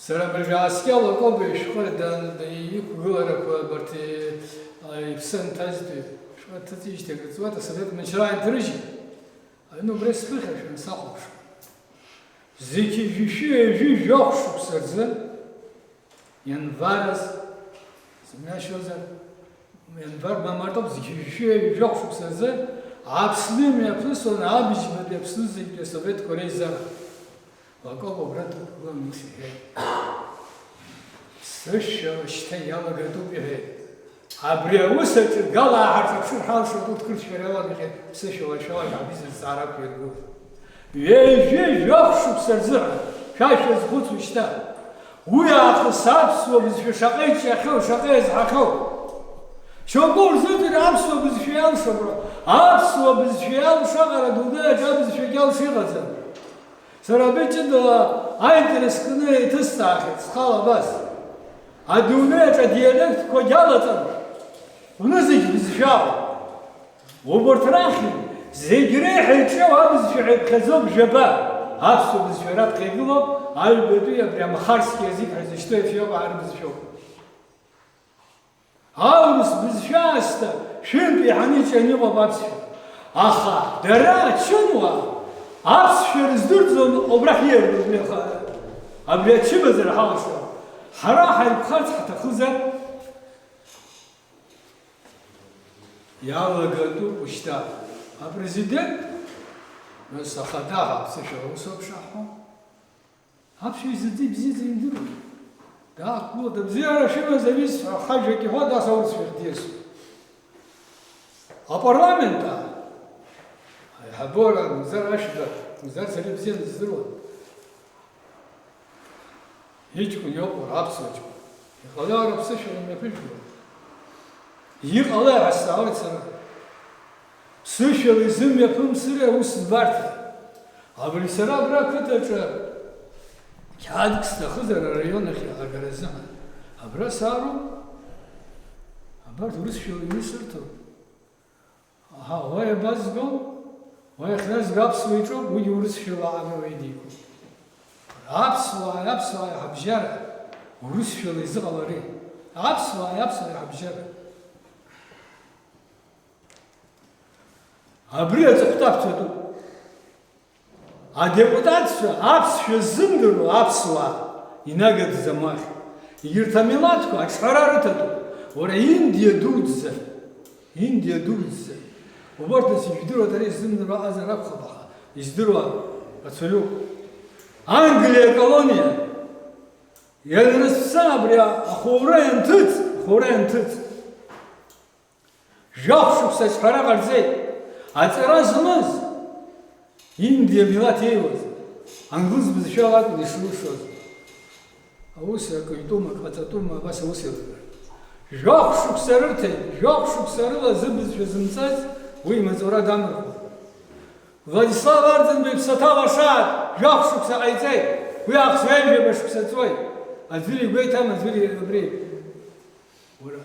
Сара абыржәы Аскьал Лакоба ишәҟәы дан-, иқәгыларақәа абарҭ, а, иԥсы анҭазтәи шәҟәы дҭыҵижьҭеи акыр ҵуеит, асовет мчра инҭрыжьит. Аҩны убра сԥыхьашәан сахәаԥшуан. Зқьи жәшәи ҩажәи жәохә шықәса рзы, ианвараз, сымҩашьозар, ианвар ма мартоуп, зқьи жәшәи ҩажәи жәохә шықәса рзы Аԥсны имҩаԥысуан абыжьбатәи Аԥсны зегьтәи асоветқәа реизара. Лакоба убра дықәгылан ус иҳәеит. Сышәшьала шьҭа иалагатәуп, иҳәеит. Абри аус аҿы гала ҳарҿаԥшыр ҳалшоит, урҭ қырҭшәара иалагахьеит, ԥсышәала шәалак ҳабизар зҵаарақәа иргоит. Ҩажәи жәохә шықәса рзыҳәан шәа шәазхәыцуа шьҭа. Уи аахыс аԥсуа бызшәа шаҟа иҿиахьоу, шаҟа иазҳахьоу. Шьоукы урзыӡырҩ аԥсуа бызшәа иалшом ҳәа, аԥсуа бызшәа иалшо аҟара адунеи аҿы абызшәагьы алшо иҟаӡам. Сара абри ҷыдала аинтерес кны еиҭысҵаахьеит схала абас. Адунеи аҿы адиалектқәагь алаҵан, уны зегь бызшәала. Убарҭ рахьынтә зегь реиҳа иҿиауа абызшәа ҳәа иԥхьаӡоу бжаба аԥсуа бызшәа раԥхьа игылоуп, аҩбатәи абри амахарский язык ҳәа изышьҭоу ефиопаа рбызшәоуп. Аурыс бызшәа аасҭа шәынтә еиҳаны иҿианы иҟоуп аԥсшәа. Аха дара ачынуаа аԥсшәа рыздырӡом убрахь ииаргоз, абри ачымазара ҳалшо. Ҳара ҳаиқәхарц ҳҭахызар, иалагатәуп ушьҭа. Апрезидент, нас ахада ҳаԥсышәала усоуп шаҳҳәо. Аԥсшәа изыӡ-, ибзиаӡаны имдыруеит. Даақәгылоит, абзиара шимаз аҩызцәа, ахажәак иҳәоит, ас аурысшәахь диасуеит. Апарламент, аиҳабыра, Мзар Ашәба, Мзар сара ибзианы дыздыруан. Иҷкәын иоуп уара, аԥсуа ҷкәын. Иҟалеи уара ԥсышәала имҩаԥыжәго? Иҟалеи ҳәа сҵаауеит сара. Ԥсышәала изымҩаԥымсыри аус збарҭа? Абри сара абра ақыҭаҿы қьаадк сҭахызар араион ахь аҟагаразы, абра саароуп. Абарҭ урысшәала иҩнысырҭоуп. Аҳа, уа иабазго? Уа иахьназго аԥсуа иҿоуп, уигьы урысшәала аҟара уеидикылоит. Аԥсуааи аԥсуааи ҳабжьара, урысшәала изыҟаларыи? Аԥсуааи аԥсуааи ҳабжьара. Абри аҵыхәтәа аԥсуа дууп. Адепутатцәа аԥсшәа ззымдыруа аԥсуаа инагаӡам уахь. Егьырҭ амилаҭқәа аҿҳәара рыҭатәуп. Уара, Индиа дуӡӡа, Индиа дуӡӡа. Убарҭ нас ижәдыруа дара иззымдыруа аҟазар акәхап, аха издыруа рацәаҩуп. Англиа аколониа ианрыцәца абри ахәура ианҭыҵ, ахәура ианҭыҵ. Жәохә шықәса аҿҳәара ҟарҵеит. Аҵара змаз, Индиа милаҭ иеиуаз, англыз бызшәала акәын ишрылшоз. Аус акы итәума, акы ҟаҵатәума, абас аус еилыргар. Жәохә шықәса рырҭеит, жәохә шықәса рыла зыбызшәа зымҵаз уи имаҵура дамырхәон. Владислав Арӡынба иԥсаҭа лашааит, жәохә шықәса ҟаиҵеит, уи аахыс ҩажәаба шықәса ҵуеит. Аӡәыр игәеиҭам, аӡәыр абри. Уара,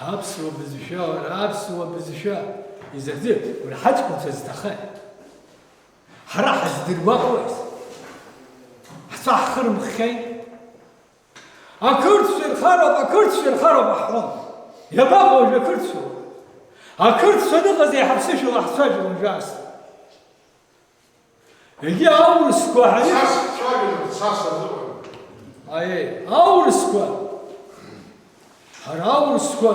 аԥсуа бызшәа, уара, аԥсуа бызшәа изахьӡу, уара, ҳаҷкәынцәа зҭахеи? Ҳара ҳаздыруа ҟалаз? Ҳцәа ҳхырмххьеи? Ақырҭцәа ирхароуп, ақырҭцәа ирхароуп ҳҳәон. Иабаҟоу уажәы ақырҭцәа? Ақырҭцәа аныҟаз еиҳа ԥсышәала ҳцәажәон уажәы аасҭа. Егьи аурысқәа ҳаи-, Цас ҳцәажәон, цас азыҳәан. Аиеи, аурысқәа! Ҳара аурысқәа,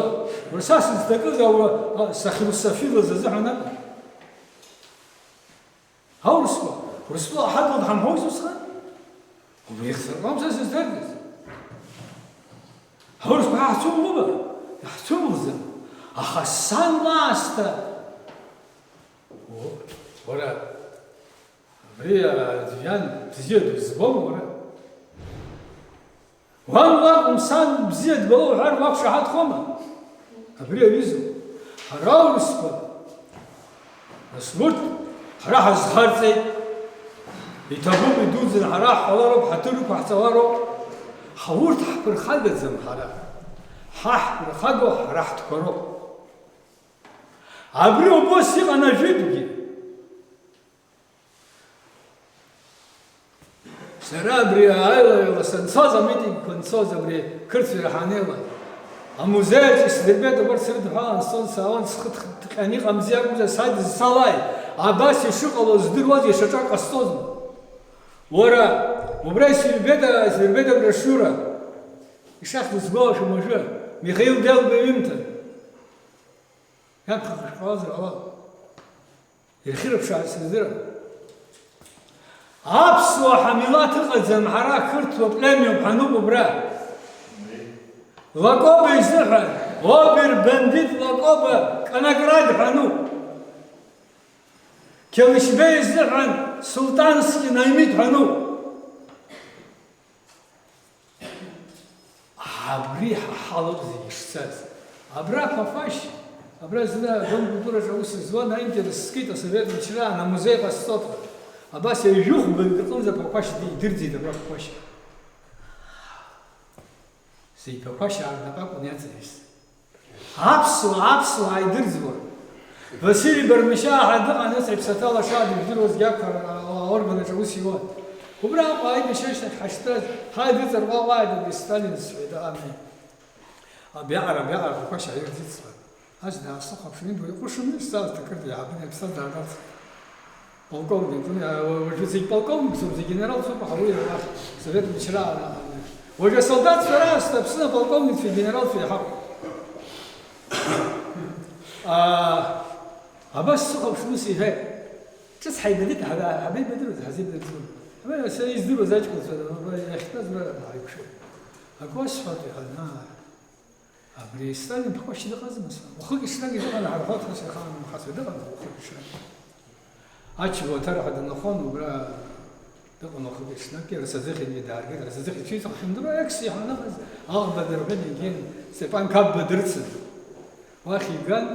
уара са сызҭакыз аура, а, сахьрусофилыз азыҳәан акәым. Аурысқәа, Урыстәыла ҳадгьыл ҳамҳәоз усҟан? Убри ихзырҟьом са сыздырӡыз. Аурысқәа ҳа ҳцәымӷума? Иаҳцәымӷӡам. Аха сан лаасҭа, о, уара, абри, а, Адриан бзиа дызбом, уара. Уан лакәым, сан бзиа дбало уҳәар, уақәшаҳаҭхома? Абри аҩыза. Ҳара аурысқәа, нас урҭ ҳара ҳазхарҵеит, иҭабуп, идуӡӡан, ҳара ҳҟалароуп, ҳаҭыр ықәаҳҵалароуп. Ҳа урҭ ҳԥырхагаӡам ҳара. Ҳа ҳԥырхагоу ҳара ҳтәқәа роуп. Абри убас иҟан ажәытәгьы. Сара абри ааилаҩала санцоз, амитингқәа нцоз, абри қырҭшәара ҳанеилак, амузеи аҿы исдырбеит, абарҭ срыдҳәалан сцон, саауан, схы ҭҟьаны иҟамзи акәымзар, садызцалааит, абас ишыҟало здыруаз, иашьаҿак ҟасҵозма? Уара, убра исырбеит, исырбеит аброшиура, ишахьӡу сгәалашәом уажәы, Михаил Делба иҩымҭа. Иаԥхьаҟа шәҟалазар ҟалап. Ирхьырԥшаар сыздырам. Аԥсуа ҳамилаҭ ыҟаӡам, ҳара қырҭуа племиоуп ҳануп убра. Лакоба изыҳәан, обер-бандит Лакоба Конокрад ҳәа ануп. Келешьбеи изыҳәан Султански Наимит ҳәа ануп. Абри ҳа ҳалоуп зегьы шцаз. Абра Ԥақәашь, абра зны Адом культураҿы аус зуан, аинтерес скит асовет мчра, амузеи ҟасҵоит ҳәа. Абас ҩажәи хәба рҟынӡа Ԥақәашь идырӡит абра Ԥақәашь. Зегь Ԥақәашь аартнап акәын иаҵанакыз. Аԥсуаа, аԥсуаа идырӡуан. Васили Бармашьаа ҳәа дыҟан, ус иԥсаҭа лаша дыжәдыруазгьы акәхар, а-, аорган аҿы аус иуан. Убраҟа аибашьра ашьҭахь ҳаштәаз, ҳаи, дыҵаркәакәааит, абри Сталин, сҳәеит, ами. Абиаҟара, абиаҟара, Ԥақәашь ааирӡит сҳәан. Ас даасыхәаԥшын, иҟәышын, исзааз ҭакырҭа иаҳабын, иаԥсҭазаара дацын. Полковник, уи, а, уажәы зегь полковникцәоуп, зегь генералцәоуп, аха уи, а, совет мчра, а, уажәы асолдаҭцәа раасҭа Аԥсны аполковникцәеи генералцәеи иаҳауп. А, абас сыхәаԥшны ус иҳәеит, ҿыц ҳаибадырт, ҳаб-, ҳабеибадыруаз, ҳазеибадырӡом. Ҳаб-, са издыруаз аҷкәынцәа, ра-, ра-, иахьтәаз ра-, ҳаиқәшәеит. Акы уасҳәоит, иҳәан, аа. Абри Сталин Ԥақәашь дыҟазма сҳәан? Уахыки-ҽнаки дыҟан, ҳара ҳоҭ ҳәа сеихаан, мхацәа дыҟан, уахыки-ҽнаки. Ачба уаҭарҳәа данахон, убра дыҟан уахыки-ҽнаки, рсазыхьангьы дааргеит, рсазыхьа ицәеиҵәахьан, дара, ексеи ҳаныҟаз, аӷба дырҳәын, егьин, Степан Қапба дрыцын. Уахь иган,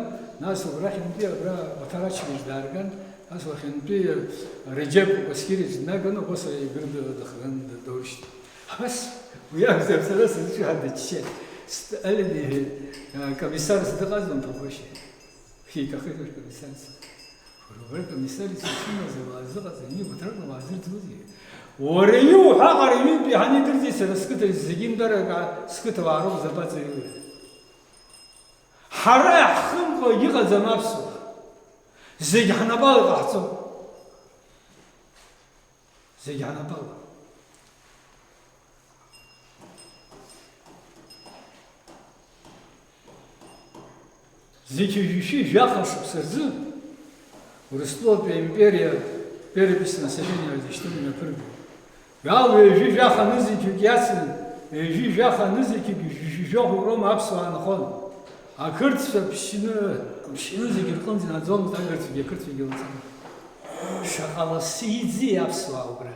нас убрахьынтәи абра Уаҭар Ачбеиԥшь даарган, нас уахьынтәи Реџьеп Кәасқьырич днаганы, убас Егры дыхган доурышьҭит. Абас, уи акәзар, сара сызҿу ҳәа дыччеит. Сталин иҳәеит, комиссарс дыҟазма Ԥақәашь? Шәиҭахызар комиссарс? Уара, уара комиссарс ишимаз ауаа зыҟаз, ани Уаҭрак ауаа зырӡуазеи? Уара иуҳәаҟара ҩынтә иаҳаны идырӡит сара сқыҭа зегьы нтәарак, сқыҭауаа роуп забаҵаҩуи? Ҳара иаҳхымкәа иҟаӡам аԥсуаа. Зегь ҳнапала иҟаҳҵоит. Зегь ҳнапала. Зқьи жәшәи жәаха шықәса рзы Урыстәылатәи аимпериа перепись населения ҳәа зышьҭоу имҩаԥыргеит. Ҩажәи жәаха нызқьҩык иацын, ҩажәи жәаха нызқьҩык жәшәи жәохәҩык роума аԥсуаа нхон. Ақырҭцәа ԥшьны, ԥшьны зегьы рҟынӡа инаӡомызт, агырцәагьы ақырҭцәагьы лаҵаны. Шаҟа лассы иӡи аԥсуаа убра?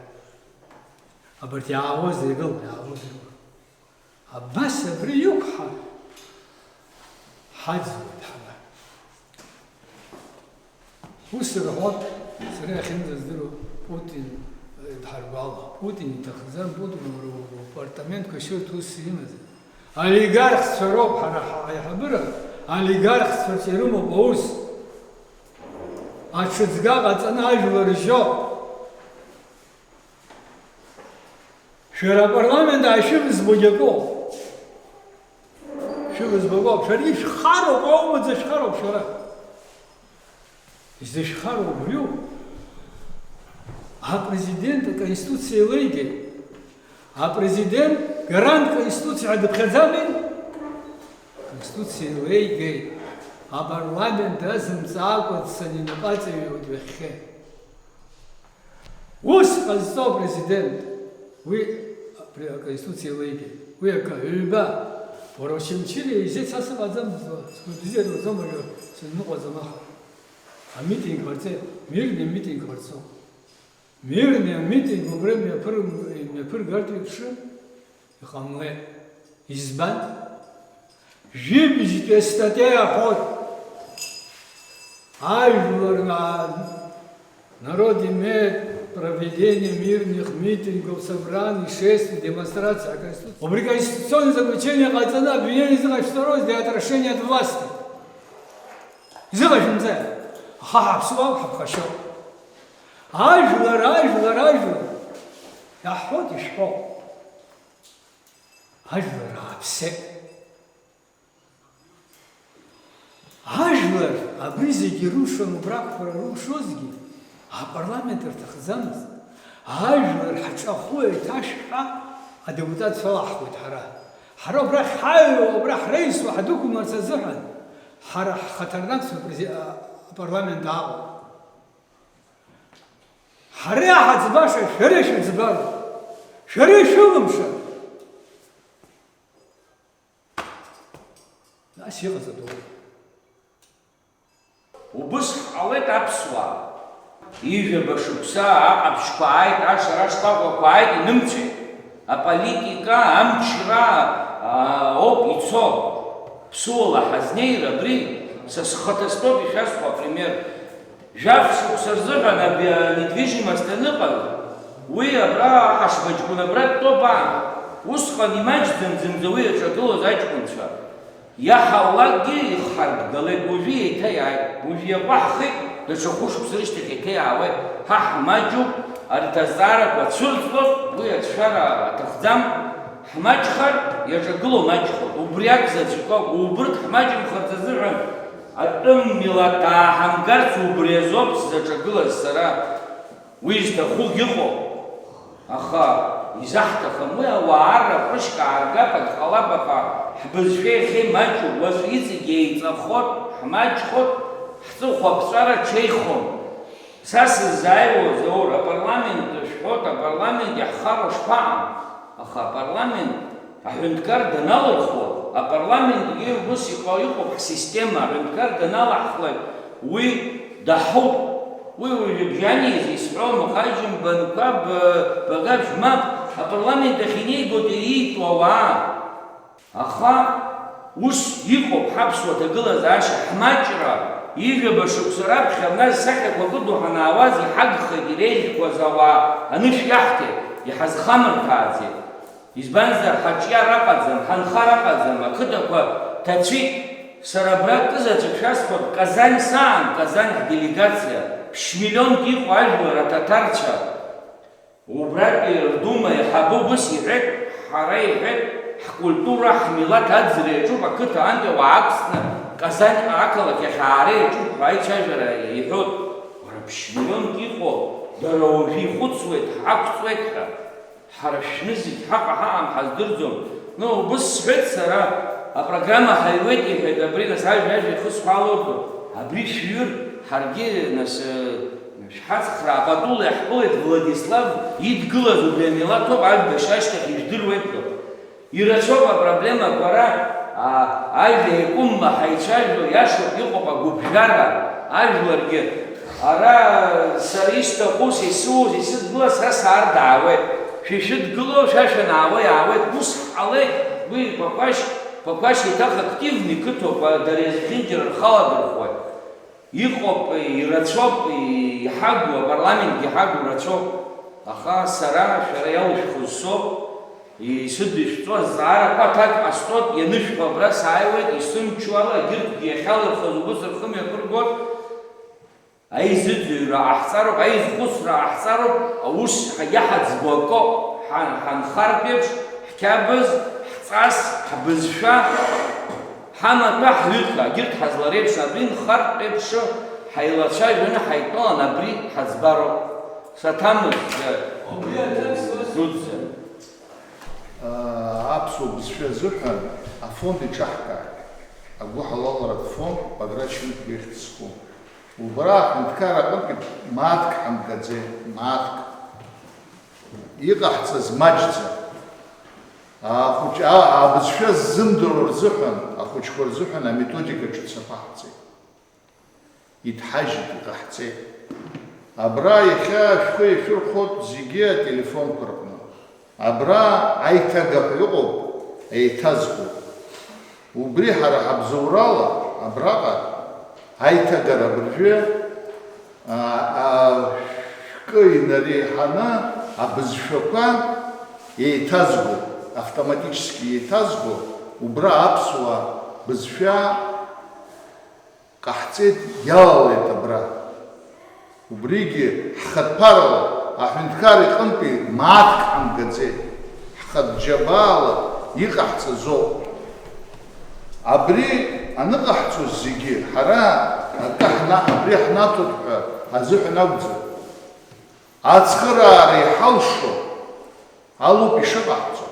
Абарҭ иаауаз иргылт, иаауаз иргылт. Абас абри иқәҳа ҳаӡуеит ҳара. Ус рҳәоит, сара иахьынӡаздыруа Путин, э, дҳаргәаала. Путин иҭахӡам, Путин уара упартаментқәа шьырҭ ус имаӡам. Олигархцәа роуп ҳара ҳаиҳабыра, олигархцәа рҿы ирымоуп аус. Аҽыӡга ҟаҵаны ажәлар ржьо. Шәара апарламент аашәывызбогьы акоуп. Шәывызбо акоуп. Шәара ишәхароуп, аума дзышәхароуп шәара. Изышәхароу убриоуп. Апрезидент аконституциа еилеигеит. Апрезидент гарант Конституциа ҳәа дыԥхьаӡами? Конституциа еилеигеит, апарламент дазымҵаакәа дцаны инапы аҵаҩуеит ҩахьхьи. Ус ҟазҵо апрезидент, уи апре-, Аконституциа еилеигеит. Уи акы, ҩба, уара Очамчыриа изеит са сыҟаӡамызт, сгәабзиара уаӡом, уажәы сызныҟәаӡом аха. Амитинг ҟарҵеит, мирный митинг ҟарҵо. Мирный амитинг убра имҩаԥыр-, имҩаԥыргартә еиԥшым, иҟамлеит. Избан? Жәибжьтәи астатиа иаҳәоит. Ажәлар на-, народ имеет проведение мирных митингов, собраний, шествий, демонстраций, а конститу-, убри конституционный заключение ҟаҵаны обвинение зыҟашәҵарыз для отрешения от власти. Изыҟашәымҵа, аха ҳаԥсуа ҳаԥхашьоуп. Ажәлар, ажәлар, ажәлар, иаҳҳәоит, ишәҳәо. Ажәлар ааԥсеит. Ажәлар абри зегьы рылшон, убра ақәԥара рылшозгьы, апарламент рҭахӡамызт. Ажәлар ҳҿахәы еиҭашәҳәа, адепутатцәа алаҳхуеит ҳара. Ҳара убрахь ҳаҩуа, убра ҳреисуа, ҳдәықәымларц азыҳәан, ҳара ҳхаҭарнакцәа апрези-, а-, апарламент ааҟоуп. Ҳара иҳаӡбаша шәара ишәыӡбароуп. Шәара ишәылымшароуп. Нас иҟаз адоуп. Убыс ҳҟалеит аԥсуаа. Ижәаба шықәса аҟаԥшьқәа ааит, ашара шкәакәақәа ааит, инымцәеит. Аполитика, амчра, аа, ауп ицо. Ԥсуала ҳазнеир абри, са схаҭа стәоуп ишәасҳәо апример. Жәаф шықәса рзыҳәан абри анедвижимость аныҟаз, уи абра аҳашба ҷкәын абра дтәоуп, аа. Усҟан имаҷӡан зынӡа уи иаҿагылоз аҷкәынцәа. Иаҳаулакгьы ихҳарбгалеит, уажәы еиҭа иааит, уажә иаҟәаҳхит, даҽа хәышықәса рышьҭахь еиҭа иаауеит. Ҳа ҳмаҷуп, арҭ азҵаарақәа цәырҵлоит, уи ацәшәара аҭахӡам. Ҳмаҷхар, иаҿагыло маҷхоит, убри акәзаҵәык ауп, убырҭ ҳмаҷымхарц азыҳәан атәым милаҭ ааҳамгарц убри азоуп сзаҿагылаз сара. Уи зҭахугь ыҟоуп, аха изаҳҭахым уи, ауаа рра ҟәрышьк ааргап, ак ҟалап, аха ҳбызшәа иахьа имаҷуп, уаҵәы иҵегь еиҵахот, ҳмаҷхот, ҳҵыхәаԥҵәара ҽеихон. Са сыззааиуа, Заур, апарламент шәҳәоит, апарламент иаҳхароу шԥаҟам? Аха апарламент аҳәынҭқар даналырхуа, апарламентгьы ус иҟоу иҟоуп ҳсистема, аҳәынҭқар даналаҳхлак уи даҳауп. Уи уажәы бжьаниз исҳәом, аха аиҿымбанқәа б-, багажә мап, апарламент ахь инеигоит ииитәу ауаа. Аха ус иҟоуп ҳаԥсуа ҭагылазаашьа, ҳмаҷра, ижәаба шықәса раԥхьа абна зсахьақәа кыдуа ҳанаауаз иҳагхеит иреиӷьқәаз ауаа, анышә иаҳҭеит, иҳазхамырҭааӡеит. Избанзар, ҳаҿиар аҟаӡам, ҳанхар аҟаӡам, ақыҭақәа ҭацәит. Сара абра акызаҵәык шәасҳәап, Казань саан, Казань ҳделегациа, ԥшь-миллионк иҟоу ажәлар аҭаҭарцәа. Убратәи рдума аиҳабы убыс иҳәеит, ҳара, иҳәеит, ҳкультура, ҳмилаҭ аӡра иаҿуп, ақыҭа антәи ауаа ақәҵны Казаньҟа ақалақь ахь аара иаҿуп ҳәа аицәажәара иҳәоит. Уара, ԥшь-миллионк иҟоу, дара уажәы ихәыцуеит, ҳақәҵуеит ҳәа. Ҳара шәнызқь ҳаҟа ҳаҟам ҳаздырӡом. Ну, убыс сҳәеит сара, апрограмма ҳаиуеит, иҳәеит, абри, нас, ажәа, ажәа ихысҳәаалоит. Абри шәҩыр, ҳаргьы, нас, э, шәҳацхраа, патула иаҳԥылеит, Владислав идгылаз убри амилаҭ ауп, аҩбашьа ашьҭахь ижәдыруеит ҳәа. Ирацәоуп апроблемақәа ара, а, ажәа иакәымма ҳаицәажәо, иашоуп, иҟоуп агәыԥжәара, ажәларгьы. Ара сара исҭаху, са исыуз, исыдгыла, сара саар даауеит. Шәа ишәыдгыло, шәа шәанаауа иаауеит. Ус ҳҟалеит, уи Ԥақәашь, Ԥақәашь еиҭах активны иқыҭоуп, дара зегьынџьара рхы аладырхәуеит. Иҟоуп, ирацәоуп, иҳагу, апарламентгьы иҳагу рацәоуп. Аха сара шәара иалышәхыз соуп, исыдышәҵо азҵаарақәа аҭак ҟасҵоит, ианышәҳәо абра сааиуеит, исымчу ала егьырҭгьы иахьалырхыз убыс рхы мҩаԥыргоит. Аизыӡырҩра ҟаҳҵароуп, аизхәыцра ҟаҳҵароуп, аус иаҳаӡбо акоуп, ҳа-, ҳанхартә еиԥш, ҳқьабз, ҳҵас, ҳбызшәа, ҳамаҭәа, ҳҩыҭра, егьырҭ ҳазлареиԥшны абри нхартә еиԥш ҳаилацәажәаны ҳаидтәалан абри ҳаӡбароуп. Саҭамыз, џьа, дуӡӡа. Убызшәа азыҳәан афонд иҿаҳкааит. Агәыҳалалратә фонд Баграт Шьынқәба ихьӡ зху. Убра аҳәынҭқарра аҟынтәи мааҭк ҳамгаӡеит, мааҭк. Иҟаҳҵаз маҷӡам. Ахәыҷ-, а-, абызшәа ззымдыруа рзыҳәан, ахәыҷқәа рзыҳәан аметодика ҿыц аԥаҳҵеит. Иҭҳажьит, иҟаҳҵеит. Абра иахьа шәхы иашәырхәоит зегьы ателефонқәа рҟны. Абра аиҭага ҳәа ыҟоуп, еиҭазго. Убри ҳара ҳабзоурала абраҟа аиҭагара абыржәы, а, а, шәкы инареиҳаны абызшәақәа еиҭазго, автоматически еиҭазго, убра аԥсуа бызшәа ҟаҳҵеит, иалалеит абра. Убригьы ҳхатә ԥарала аҳәынҭқар иҟынтәи мааҭк ҳамгаӡеит, ҳхатә џьабаала иҟаҳҵазоуп. Абри аныҟаҳҵоз зегьы ҳара акы ҳна-, абри ҳнаҭоит ҳәа азыҳәан акәӡам. Ацхыраара иҳалшо алоуп ишыҟаҳҵо.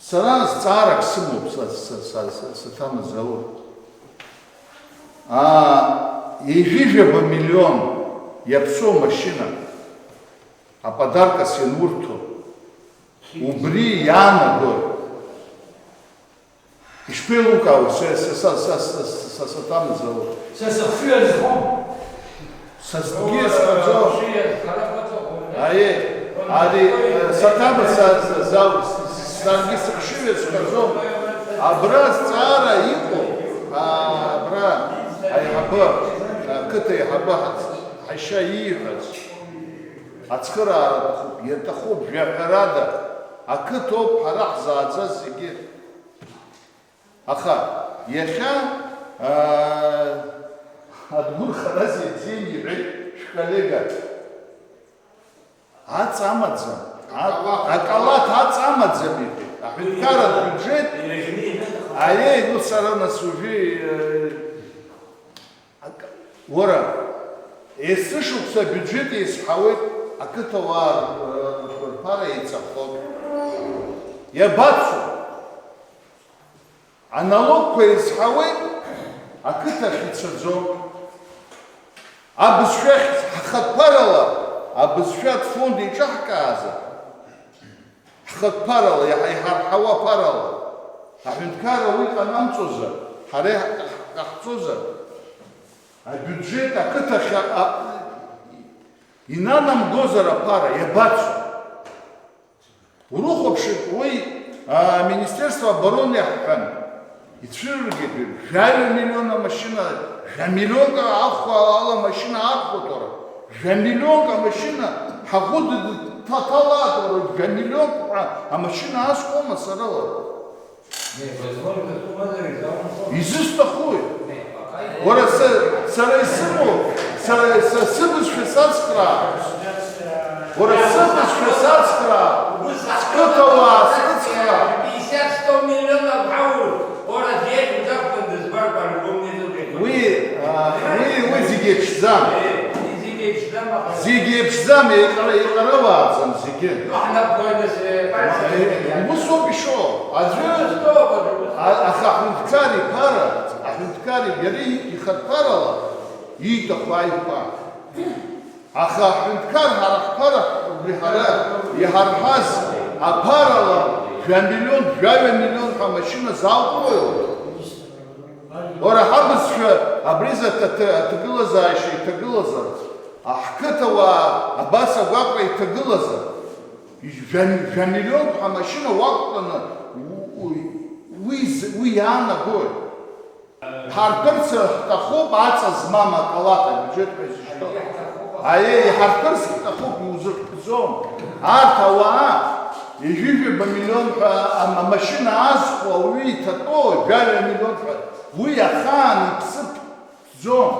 Сара зҵаарак сымоуп, са, са, са, са, Саҭамыз Заур. Аа, ҩажәижәаба миллион иаԥсоу машьына аподаркас ианурҭо, убри иаанагои? Ишԥеилукаауеи, са, са, Саҭамыз Заур? Са сыхшыҩ азхом. Са сгәы иазхаӡом. Аиеи, ари, э, Саҭамыз са, са, са, саргьы сыхшыҩ иазхаӡом. Абра зҵаара иҟоуп, а, абра аиҳабы, ақыҭа аиҳабы ҳац-, ҳашьа ииҳәаз. Ацхыраара аҭахуп, иаҭахуп, жәаҳәарада, ақыҭоуп ҳара ҳзааӡаз зегьы. Аха иахьа, аа, Адгәыр Харазиа ибзианы иҳәеит шәколлега. Аҵа амаӡам. А-, акалаҭ аҵа амаӡам, иҳәеит. Аҳәынҭқарратә биуџьет. Аиеи, ну, сара нас уажәы, э, Ак-, уара, есышықәса абиуџьет еизҳауеит, ақыҭауаа р-, рԥара еиҵахоит. Иабацо? Аналогқәа еизҳауеит, ақыҭахь ицаӡом. Абызшәахь ҳхатәарала, абызшәатә фонд еиҿаҳкаазар, Ҳхатә ԥарала, иаҳ-, иҳарҳауа аԥарала, аҳәынҭқарра уи ҟанамҵозар, ҳара иаҳ-, ҳҟаҳҵозар, абиуџьет ақыҭахь а-, а-, инанамгозар аԥара, иабацо? Урыхәаԥшит, уи, а, Министерство обороны иаҳҳәан, Ицәырыргеит, жәаҩа миллион амашьына, жәа миллионк ахәа ала амашьына архәоит, уара, жәа миллионк амашьына ҳаӷәы ҭаҭалааит, уара, жәа миллионк ҳәа амашьына азхуама сара, уара? Изысҭахуи? Уара, са, сара исымоу, сара, са сыбызшәа сацхраа. Уара сыбызшәа сацхраа, сқыҭауаа срыцхраа. Пятьдесят, сто миллионов ҳаур, уара зеиӷьу дақәтәан дызбар, по-любому не дыҟоуп. Уи, а, уи, уи зегь еиԥшӡам. Э, зегь еиԥшӡам, аха. Зегь еиԥшӡам, еиҟара-, еиҟарауааӡам зегьы. Ну, ҳнапқәа нас, э, Ус ауп ишыҟоу. Аӡәы, а-, аха аҳәынҭқар иԥара, аҳәынҭқар иара ихатә ԥарала ииҭаху аиқәа. Аха аҳәынҭқар ҳара ҳԥара, убри ҳара иҳарҳаз аԥарала жәа миллион, жәаҩа миллион ҳәа амашьына залхуеи? Уара ҳабызшәа абри заҭ-, аҭ-, аҭагылазаашьа иҭагылазар, аҳқыҭауаа абас агәаҟра иҭагылазар, жәа-, жәа миллионк ҳәа амашьына уақәтәаны у-, у-, уи з-, уи иаанагои? Ҳартәырц ҳҭахуп аҵа змам акалаҭ абиуџьет ҳәа изышьҭоу. Аиеи, иҳартәырц ҳҭахуп, иузырхәӡом. Арҭ ауаа, ҩажәижәаба миллион ҳәа ам-, амашьына азхуа ауаҩы иҭатәоу, жәаҩа миллион ҳәа, уи ахаан иԥсы ԥҵәӡом.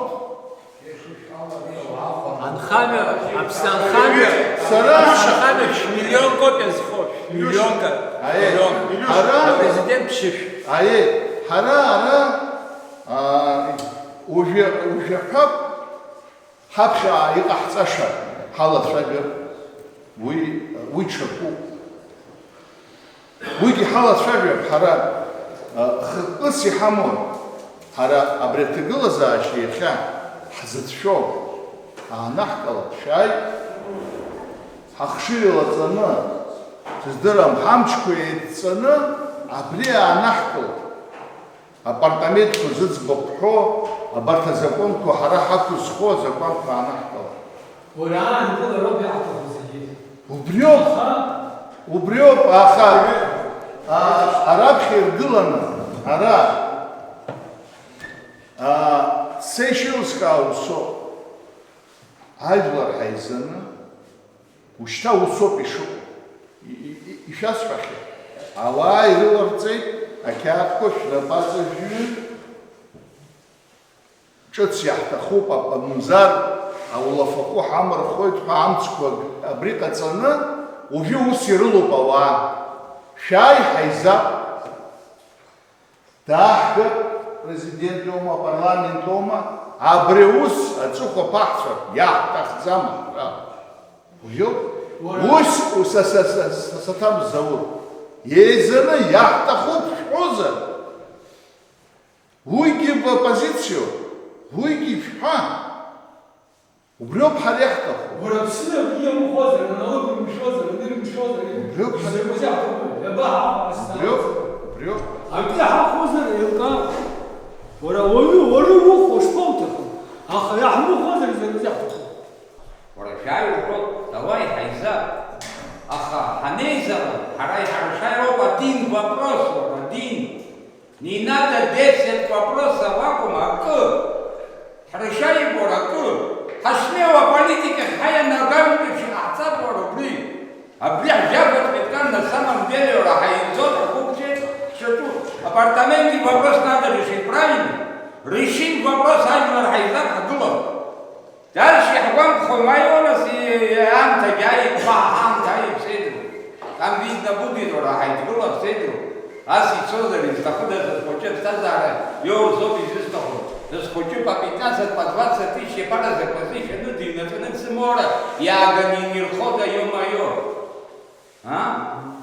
Анхамҩа, Аԥсны анхамҩа, Сара анхамҩа шә-, миллионк ауп иазхо, шә-, миллионк, Аиеи, миллионк. Ара, Апрезидент ԥшьышә. Аиеи, ҳара ара, аа, уажәы, уажәы ҳәап, ҳаԥхьа иҟаҳҵаша ҳалацәажәап, уи, уи ҽакуп. Уи Иҳалацәажәап ҳара, а, хықәкыс иҳамоу, ҳара абри аҭагылазаашьа иахьа ҳзыцәшәо аанаҳкылап, шәааи, ҳахшыҩ лаҵаны, сыздырам, ҳамчқәа еидҵаны абри аанаҳкылап. Апартаментқәа зыӡбахә ҳәо, абарҭ азакәанқәа ҳара ҳақәызхуа азакәанқәа аанаҳкылап. Уара аанкылароуп иаҳҭаху зегьы. Убриоуп, аха, убриоуп, аха, а, араԥхьа иргыланы, ара, а, Сеишелск аусоуп. Ажәлар ҳаизаны, ушьҭа усоуп ишыҟоу. И, и, и, ишәасҳәахьеит. Ауаа ирыларҵеит, ақьаадқәа шәнапаҵаҩы ҿыц иаҳҭахуп, ак-, мамзар аулафахәы ҳамырхоит ҳәа амцқәа абри ҟаҵаны, уажәы ус ирылоуп ауаа. Шәааи, ҳаизап. Дааҳгап, президент иоума, апарламент иоума, абри аус аҵыхәа ԥаҳҵәап, иаҳҭахӡам ҳәа. Уиоуп. Уара. Ус, са, са, са, са, саҭам Заур. Еизаны иаҳҭахуп шәҳәозар, уигьы бопозициоуп, уигьы шәҳәа. Убриоуп ҳара иаҳҭаху. Уара Аԥсны акгьы иамхозар, аналогмшәозар, анырмшәозар, Убриоуп ҳара изакәызеи ҳҭаху? Иабаҳаҟоу ҳазҵаауа? Убриоуп, убриоуп. Акгьы ҳахозар еилкаауеит. Уара уаҩы, уара ухәо шԥоуҭаху? Аха иаҳмыхозар изакәызеи ҳҭаху? Уара шәааи уҳәоит, давай ҳаиза. Аха ҳанеизала, ҳара иҳаршароуп адин вопрос, уара, адин. Не надо десять вопросов акәым, акы. Ҳрышьа ибор акы. Ҳашнеиуа аполитикахь ҳаианагаҩ еиԥш иҟаҳҵап уара убри. Абри ҳжьафатә меткан на самом деле уара ҳаинҵоит, ҳгәы ԥжәеит, ҳшаҿу. Апартаменти вопрос надо решить, правильно? Решим вопрос, ажәлар ҳаизап, ҳгылап. Дальше иаҳгәамԥхо, ма иоума нас, и-, и-, аамҭагьы ааит, ма аамҭа ааит, сеидру. Там, видно, будет, уара, ҳаидгылап, сеидру. Ас ицозар, изҭахыда, са схәыҷы аԥсҭазаара иоурц ауп изысҭаху. Са схәыҷы по пятнадцать, по двадцать тысяч иԥара закәазы ишәаны дыҩнаҵаны дсымоура, иааганы инирхода, ё-моё. А?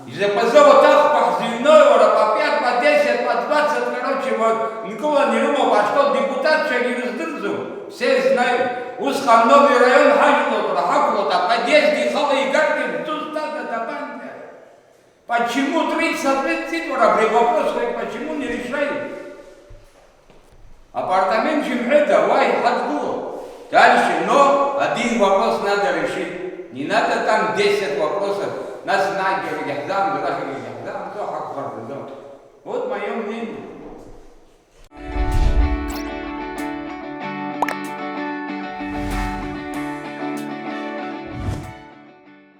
Изакәазы ауаҭахқәа ҳзыҩнои, уара, по пять, по десять, по двадцать, короче, вот, нкыланы ирымоуп, ашкол депутатцәагьы ирыздырӡом, все знают. Усҟан Новый район ҳажәлоит, уара, ҳақәлоит, аподъезд ихала игартә иртәыз тата табанте. Почему тридцать лет цит, уара, абри вопрос, уара, почему не решает? Апартамент шәымҳәеи, давай, ҳадгылоуп. Дальше, но один вопрос надо решить. Не надо там десять вопросов. Нас нагерагьы ҳзаамҵо, рахьагьы ҳзаамҵо, ҳақәхардаӡом. Вот моё мнение.